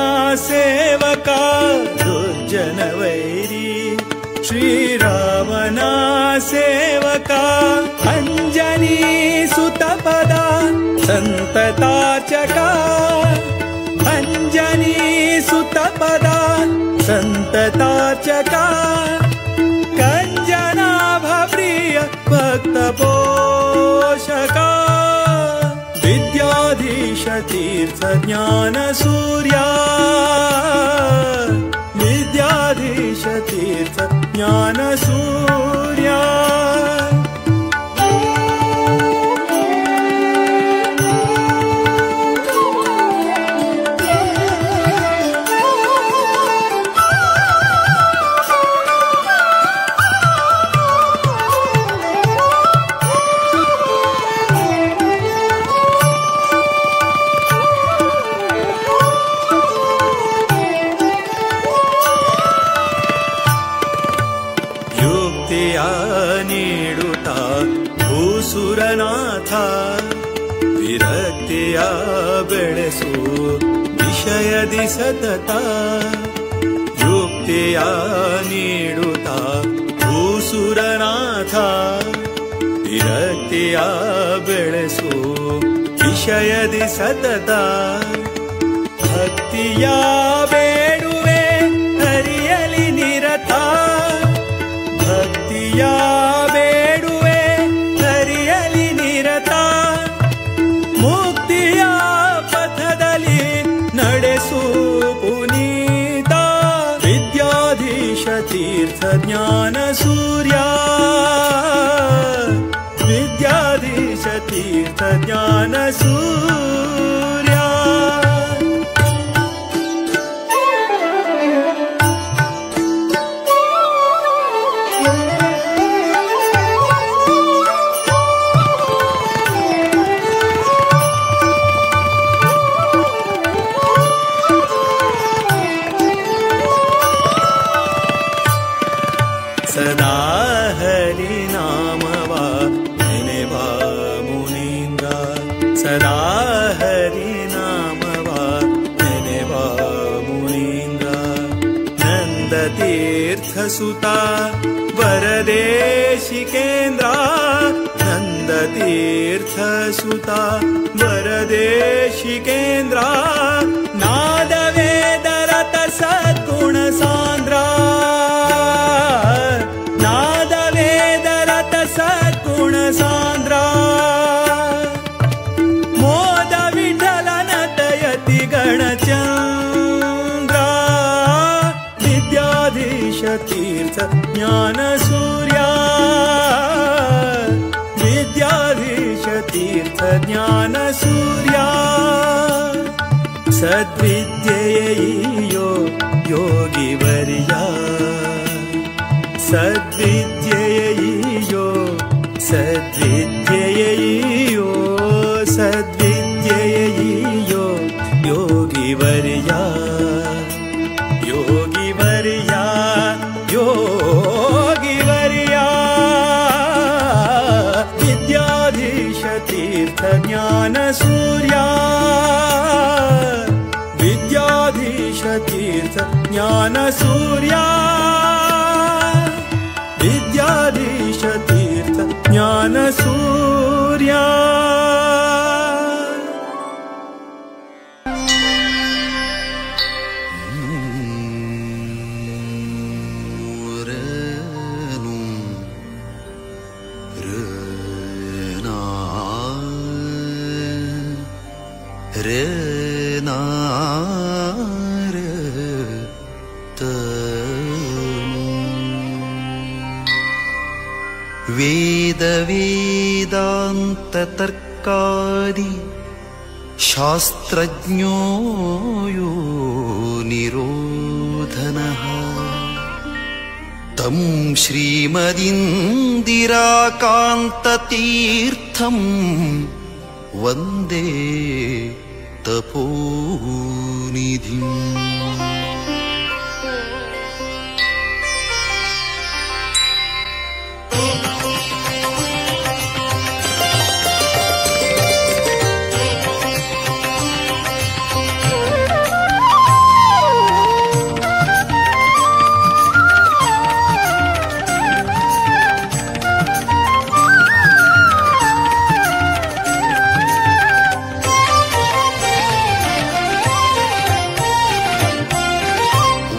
सेवका दुर्जन वैरी श्री राम ना सेवका। संततार्चका अंजनी सुतपदा संततार्चका कंजनाभ प्रिय भक्त पोषका विद्याधीश तीर्थ ज्ञान सूर्या विद्याधीश तीर्थ ज्ञान सूर्या। ಭೂಸುರನಾಥ ವಿರಕ್ತಿಯ ಬೆಳೆಸು ವಿಷಯದಿ ಸತತ ಯುಕ್ತಿಯ ನೀಡುತ್ತ ಭೂಸುರನಾಥ ವಿರಕ್ತಿಯ ಬೆಳೆಸು ವಿಷಯದಿ ಸತತ ಭಕ್ತಿಯ ಬೇಡುವೆ ಹರಿಯಲಿ ನಿರತ ಭಕ್ತಿಯ ಬೇಡುವೆ ಹರಿಯಲಿ ನಿರತ ಮುಕ್ತಿಯ ಪಥದಲ್ಲಿ ನಡೆಸು ಪುನೀತ ವಿದ್ಯಾಧೀಶ ತೀರ್ಥ ಜ್ಞಾನ ಸೂರ್ಯ ವಿದ್ಯಾಧೀಶ ತೀರ್ಥ ಜ್ಞಾನ ಸೂರ್ಯ। सदा हरि नामवा ನೆನೆವ ಮುನೀಂದ್ರ ಸದಾ ಹರಿ ನಾಮವಾ ನೆನೆವ ಮುನೀಂದ್ರ ನಂದ ತೀರ್ಥಸುತ ವರದೇಶಿಕೇಂದ್ರ ನಂದ ತೀರ್ಥಸುತ ವರದೇಶಿಕೇಂದ್ರ ನಾದ ವೇದರತ ಸದ್ಗುಣ ಸಾಂದ್ರ ಸದ್ಗುಣ ಸಾಂದ್ರ ಮೋದ ವಿಠಲನ ತಯತಿ ಗಣಚಂದ್ರ ವಿದ್ಯಾಧೀಶ ತೀರ್ಥ ಜ್ಞಾನ ಸೂರ್ಯ ವಿದ್ಯಾಧೀಶ ತೀರ್ಥ ಜ್ಞಾನ ಸೂರ್ಯ ಸದ್ವಿದ್ಯೆಯೋ ಯೋಗಿವರ್ಯ ಸದ್ವಿದ್ಯೆಯೋ ಸದ್ವಿದ್ಯೆಯೋ ಸದ್ವಿದ್ಯೆಯೋ ಯೋಗಿವರ್ಯ ಯೋಗಿವರ್ಯ ಯೋಗಿವರ್ಯ ವಿದ್ಯಾಧೀಶ ತೀರ್ಥ ಜ್ಞಾನ ಸೂರ್ಯ ವಿದ್ಯಾಧೀಶ ತೀರ್ಥ ಜ್ಞಾನ ಸೂರ್ಯ ವಿದ್ಯಾಧೀಶ ತೀರ್ಥ ಜ್ಞಾನ ಸೂರ್ಯ। ವೇದ ವೇದಾಂತ ತರ್ಕಾದಿ ಶಾಸ್ತ್ರಜ್ಞೋ ಯೋ ನಿರೋಧನಃ ತಂ ಶ್ರೀಮದಿಂದಿರಾಕಾಂತತೀರ್ಥಂ ವಂದೇ ತಪೋನಿಧಿಂ.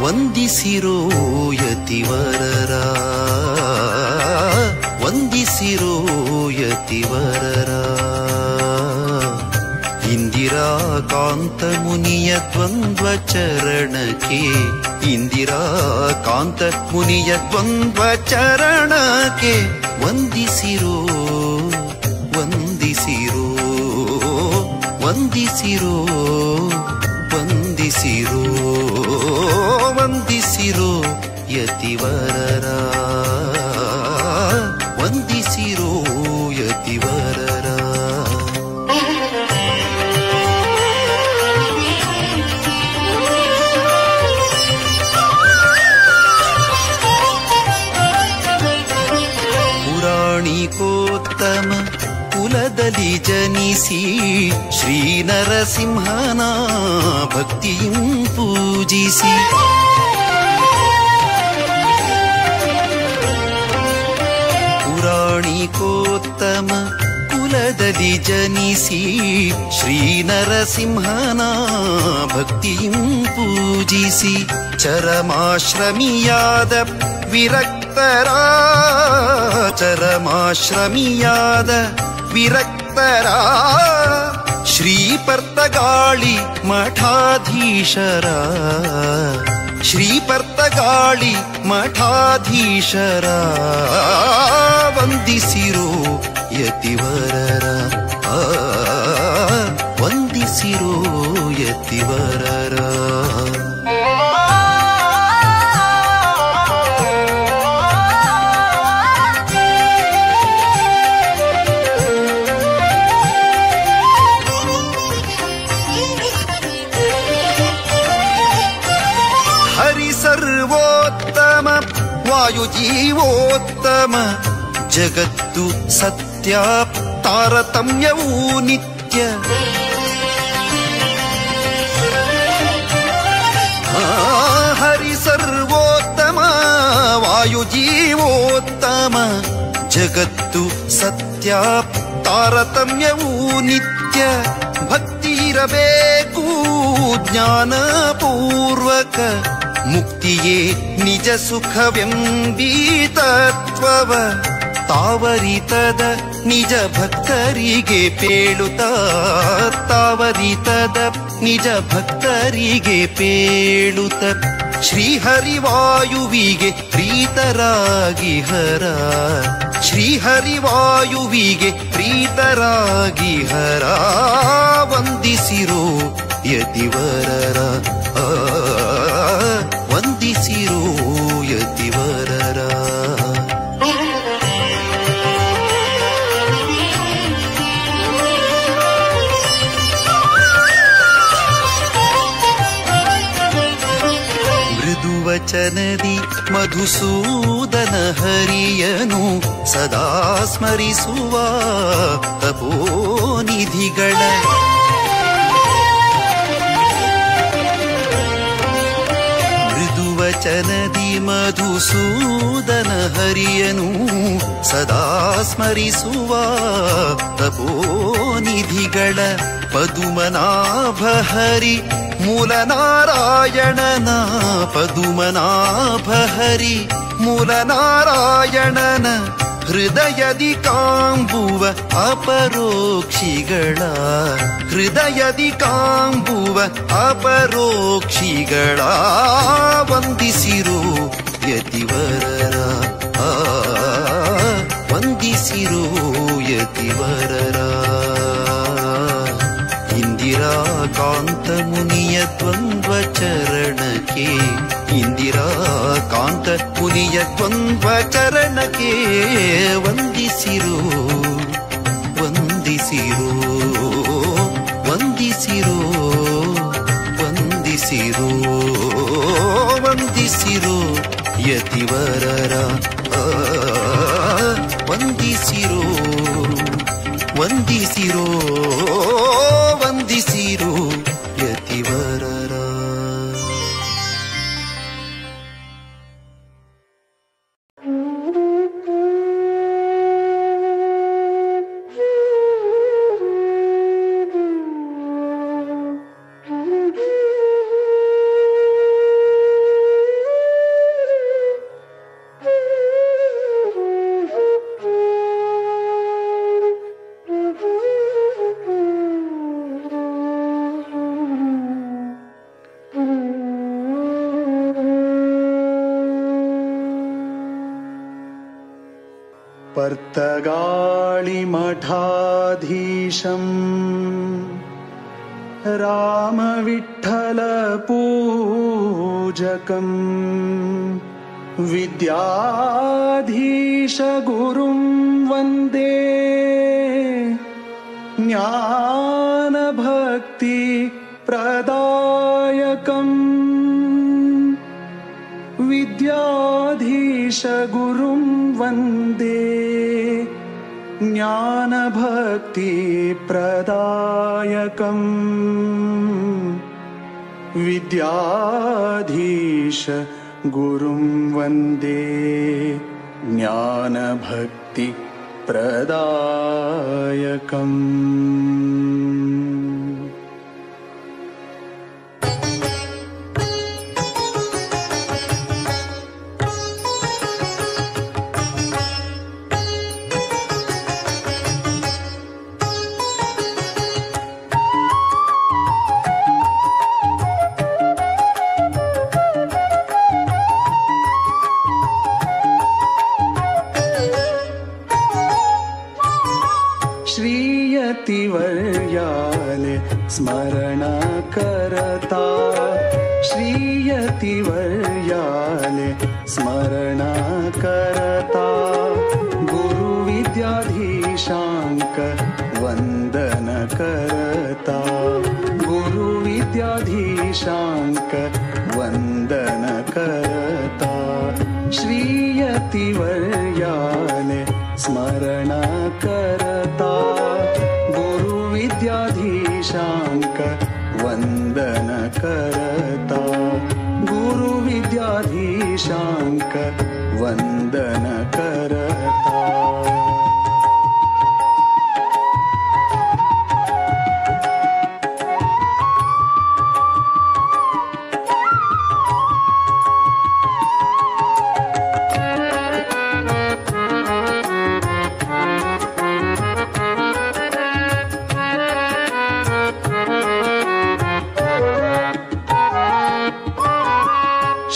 ವಂದಿಸಿರೋ ಯತಿವರರ, ವಂದಿಸಿರೋ ಯತಿವರರ. ಇಂದಿರಾಕಾಂತ ಮುನಿಯ ದ್ವಂದ್ವ ಚರಣಕ್ಕೆ, ಇಂದಿರಾಕಾಂತ ಮುನಿಯ ದ್ವಂದ್ವ ಚರಣಕ್ಕೆ ವಂದಿಸಿರೋ, ವಂದಿಸಿರೋ, ವಂದಿಸಿರೋ, ವಂದಿಸಿರೋ, ವಂದಿಸಿರೋ ಯತಿವರರ, ವಂದಿಸಿರೋ ಯತಿವರರ. ಪುರಾಣಿಕೋತ್ತಮ ಕುಲದಲ್ಲಿ ಜನಿಸಿ ಶ್ರೀ ನರಸಿಂಹನ ಭಕ್ತಿಯು ಪೂಜಿಸಿ, ಪುರಾಣಿಕೋತ್ತಮ ಕುಲದಲ್ಲಿ ಜನಿಸಿ ಶ್ರೀ ನರಸಿಂಹನ ಭಕ್ತಿಯು ಪೂಜಿಸಿ, ಚರಮಾಶ್ರಮಿಯಾದ ವಿರಕ್ತರ, ಚರಮಾಶ್ರಮಿಯಾದ ವಿರಕ್ತರ ಶ್ರೀ ಪರ್ತಗಾಳಿ ಮಠಾಧೀಶರ, ಶ್ರೀ ಪರ್ತಗಾಳಿ ಮಠಾಧೀಶರ ವಂದಿಸಿರೋ ಯತಿವರರ, ವಂದಿಸಿರೋ ಯತಿವರರ. ಸರ್ವೋತ್ತಮ ವಾಯುಜೀವೋತ್ತಮ ಜಗತ್ತು ಸತ್ಯ ತಾರತಮ್ಯವೂ ನಿತ್ಯ, ಹರಿ ಸರ್ವೋತ್ತಮ ವಾಯುಜೀವೋತ್ತಮ ಜಗತ್ತು ಸತ್ಯ ತಾರತಮ್ಯವೂ ನಿತ್ಯ, ಭಕ್ತಿ ಇರಬೇಕು ಜ್ಞಾನಪೂರ್ವಕ ಮುಕ್ತಿಯೇ ನಿಜ ಸುಖವೆಂಬೀ ತತ್ವವ ತಾವರಿತದ ನಿಜ ಭಕ್ತರಿಗೆ ಪೇಳುತ್ತ, ತಾವರಿತದ ನಿಜ ಭಕ್ತರಿಗೆ ಪೇಳುತ್ತ, ಶ್ರೀಹರಿವಾಯುವಿಗೆ ಪ್ರೀತರಾಗಿ ಹರ, ಶ್ರೀಹರಿವಾಯುವಿಗೆ ಪ್ರೀತರಾಗಿ ಹರ ವಂದಿಸಿರೋ ಯತಿವರರ, ವಂದಿಸಿರೋ ಯತಿವರರ. ಮೃದುವಚನದಿ ಮಧುಸೂದನ ಹರಿಯನು ಸದಾ ಸ್ಮರಿಸುವ ತಪೋನಿಧಿಗಳ, ಮೃದುವಚನದಿ ಮಧುಸೂದನ ಹರಿಯನು ಸದಾ ಸ್ಮರಿಸುವ ತಪೋನಿಧಿಗಳ, ಪದುಮನಾಭ ಹರಿ ಮೂಲನಾರಾಯಣನ, ಪದುಮನಾಭ ಹರಿ ಮೂಲನಾರಾಯಣನ ಹೃದಯದಿ ಕಾಂಬುವ ಅಪರೋಕ್ಷಿಗಳ, ಹೃದಯದಿ ಕಾಂಬುವ ಅಪರೋಕ್ಷಿಗಳ ವಂದಿಸಿರೋ ಯತಿವರರ, ವಂದಿಸಿರೋ ಯತಿವರರ. ಇಂದಿರಾಕಾಂತ ಮುನಿಯ ದ್ವಂದ್ವ ಚರಣಕ್ಕೆ, ಇಂದಿರಾಕಾಂತ ಮುನಿಯ ದ್ವಂದ್ವ ಚರಣಕ್ಕೆ ವಂದಿಸಿರೋ, ವಂದಿಸಿರೋ, ವಂದಿಸಿರೋ, ವಂದಿಸಿರೋ, ವಂದಿಸಿರೋ ಯತಿವರರ, ವಂದಿಸಿರೋ, ವಂದಿಸಿರೋ, ವಂದಿಸಿರೋ ಯತಿವರರ. पर्तगाळिमठाधीशं रामविठ्ठलपूजकं विद्याधीशगुरुं वन्दे ज्ञानभक्तिप्रदायकम् विद्याधीशगुरुं वन्दे ज्ञानभक्तिप्रदायकम् विद्याधीश गुरुं वन्दे ज्ञानभक्तिप्रदायकम्। श्रीयतिवर्याले स्मरण करता श्रीयतिवर्याले स्मरण करता गुरुविद्याधीशांक वंदन करता गुरुविद्याधीशांक वंदन करता श्रीयतिवर्याले स्मरण करता गुरुविद्याधीशांक वंदन करता गुरुविद्याधीशांक वंदन करता।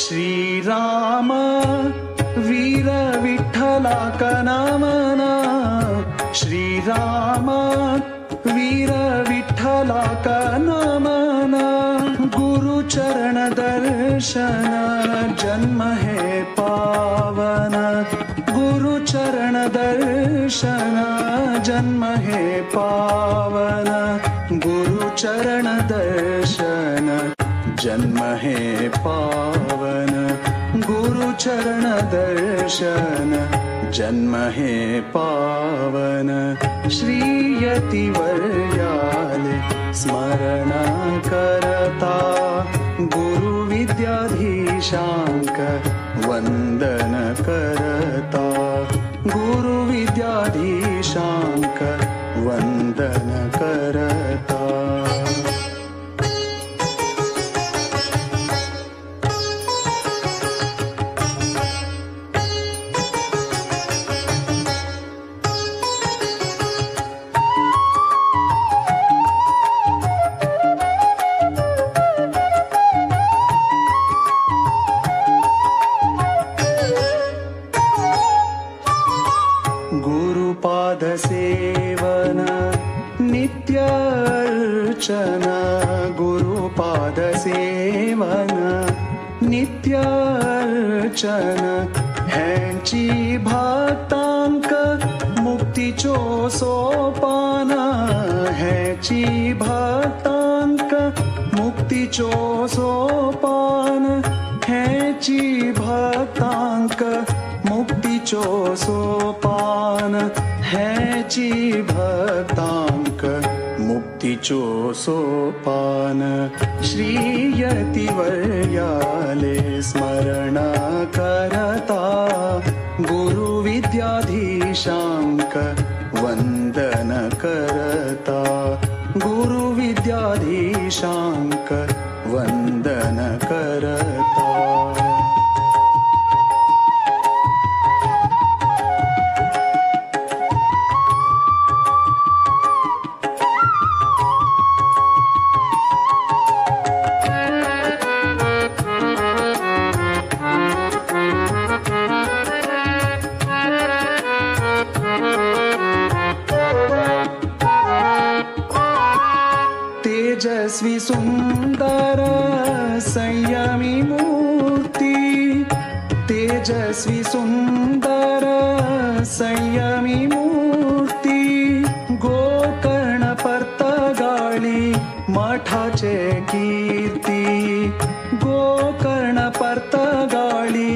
श्रीराम वीर विठ्ठला कनामना श्रीराम वीर विठ्ठला कनामना गुरुचरण दर्शन जन्म हे पावन गुरुचरण दर्शन जन्म हे पावन गुरुचरण दर्शन जन्म हे पावन गुरुचरण दर्शन जन्म हे पावन श्रीयतिवर्याले स्मरण करता गुरुविद्याधीशांक वंदन करता गुरुविद्याधीशांक वंदन करता। गुरुपाद सेवन नित्य अर्चन गुरुपाद सेवन नित्य अर्चन ह्यांची भक्तांक मुक्तीचो सोपान ह्यांची भक्तांक मुक्तीचो सोपान ह्यांची भक्तांक मुक्तीचो सोपान ह्याची भक्तांक मुक्तीचो सोपान श्रीयतिवर्याले स्मरण करता गुरुविद्याधीशांक वंदन करता गुरुविद्याधीशांक वंदन करता। तेजस्वी सुंदर संयमी मूर्ती, तेजस्वी सुंदर संयमी मूर्ती, गोकर्ण पर्तगाळी मठाचे कीर्ती, गोकर्ण पर्तगाळी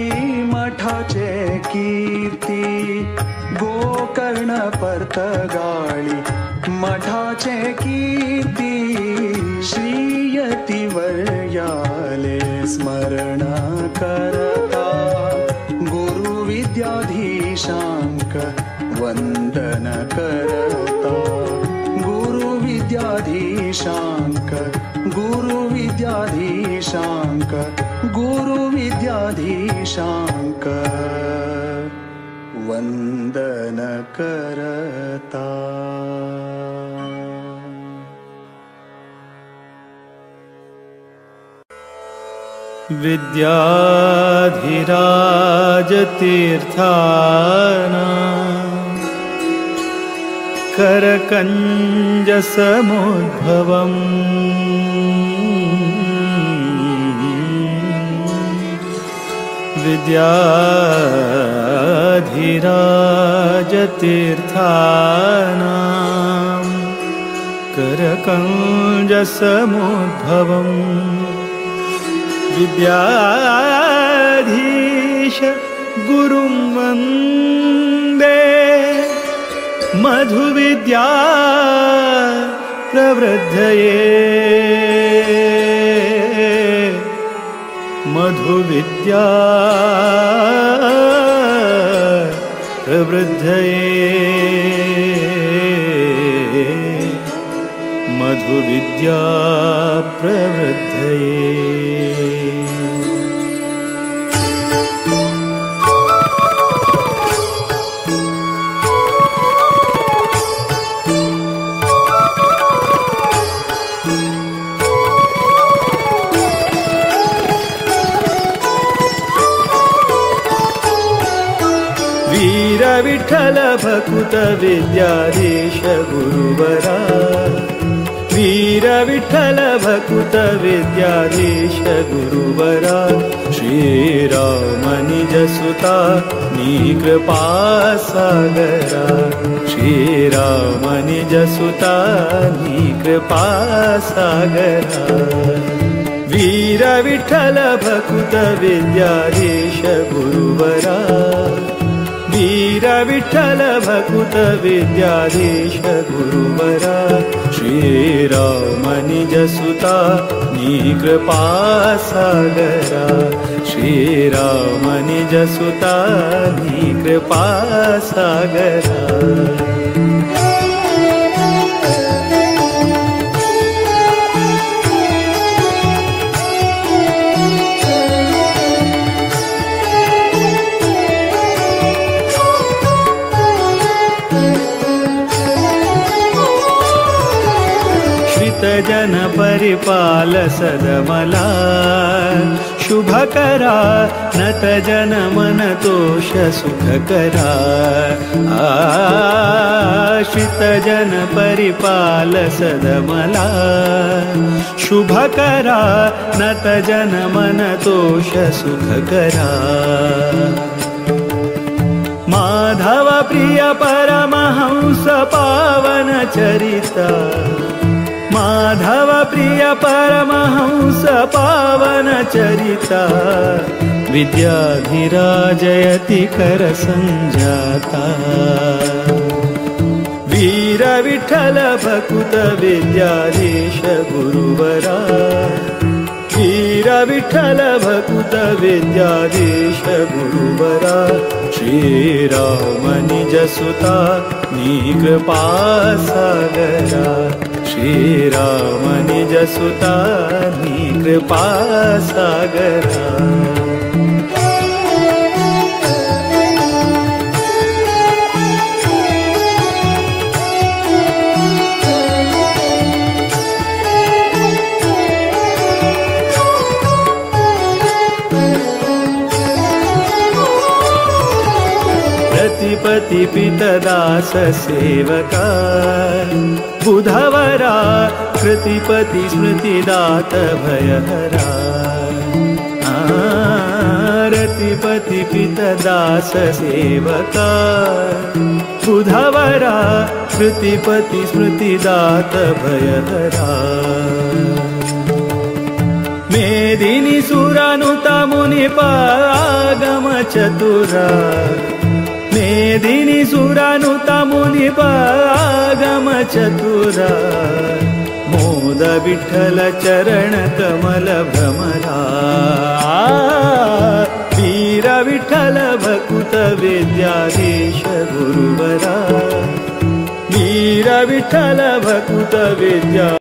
मठाचे कीर्ती, गोकर्ण पर्तगाळी मठाचे कीर्ती, श्रीयतिवर्याले स्मरण करता, गुरुविद्याधीशांक वंदन करता, गुरुविद्याधीशांक, गुरुविद्याधीशांक, गुरुविद्याधीशांक वंदन करता. विद्याधिराजतीर्थाना करकञ्जसमुद्भवम् विद्याधिराजतीर्थाना करकञ्जसमुद्भवम् विद्याधीश गुरुं वन्दे मधुविद्या प्रवृद्धये, मधुविद्या प्रवृद्धये, मधुविद्या प्रवृद्धये. विठ्ठल भकुत विद्याधीश गुरुवरा, वीर विठ्ठल भकुत विद्याधीश गुरुवरा, श्रीराम निजसुता नी कृपा सागरा, श्रीराम निजसुता नी कृपा सागरा, वीर विठ्ठल भकुत विद्याधीश गुरुवरा, वीर विठ्ठल भकुत विद्याधीश गुरुवरा, श्रीराम निजसुता नी कृपा सागरा, श्रीराम निजसुता नी कृपा सागरा. जन परिपाल सदमला शुभकरा, नत जन मन तोष सुखकरा, आश्रित जन परिपाल सदमला शुभकरा, नत जन मन तोष सुखकरा, माधव प्रिय परमहंस पावन चरिता, माधव प्रिय परमहंस पावन चरिता, विद्याधिराजयति कर संजाता, वीर विठ्ठल भकुत विद्याधीश गुरुवरा, वीर विठ्ठल भकुत विद्याधीश गुरुवरा, श्रीराम निजसुता नी कृपा सागरा, श्रीराम निजसुता नी कृपा सागरा. रतिपति पितदास सेवका बुधवरा कृतिपति स्मृतिदात भयहरा। रतिपति पितदास सेवका बुधवरा कृतिपति स्मृतिदात भयहरा। मेदिनी सुरानुता मुनिपागम चतुरा मेदिनी सुरानुता मुनिपागम चतुरा मोद विठ्ठल चरण कमल भ्रमरा वीर विठ्ठल भकुत विद्याधीश गुरुवरा वीर विठ्ठल भकुत विद्या।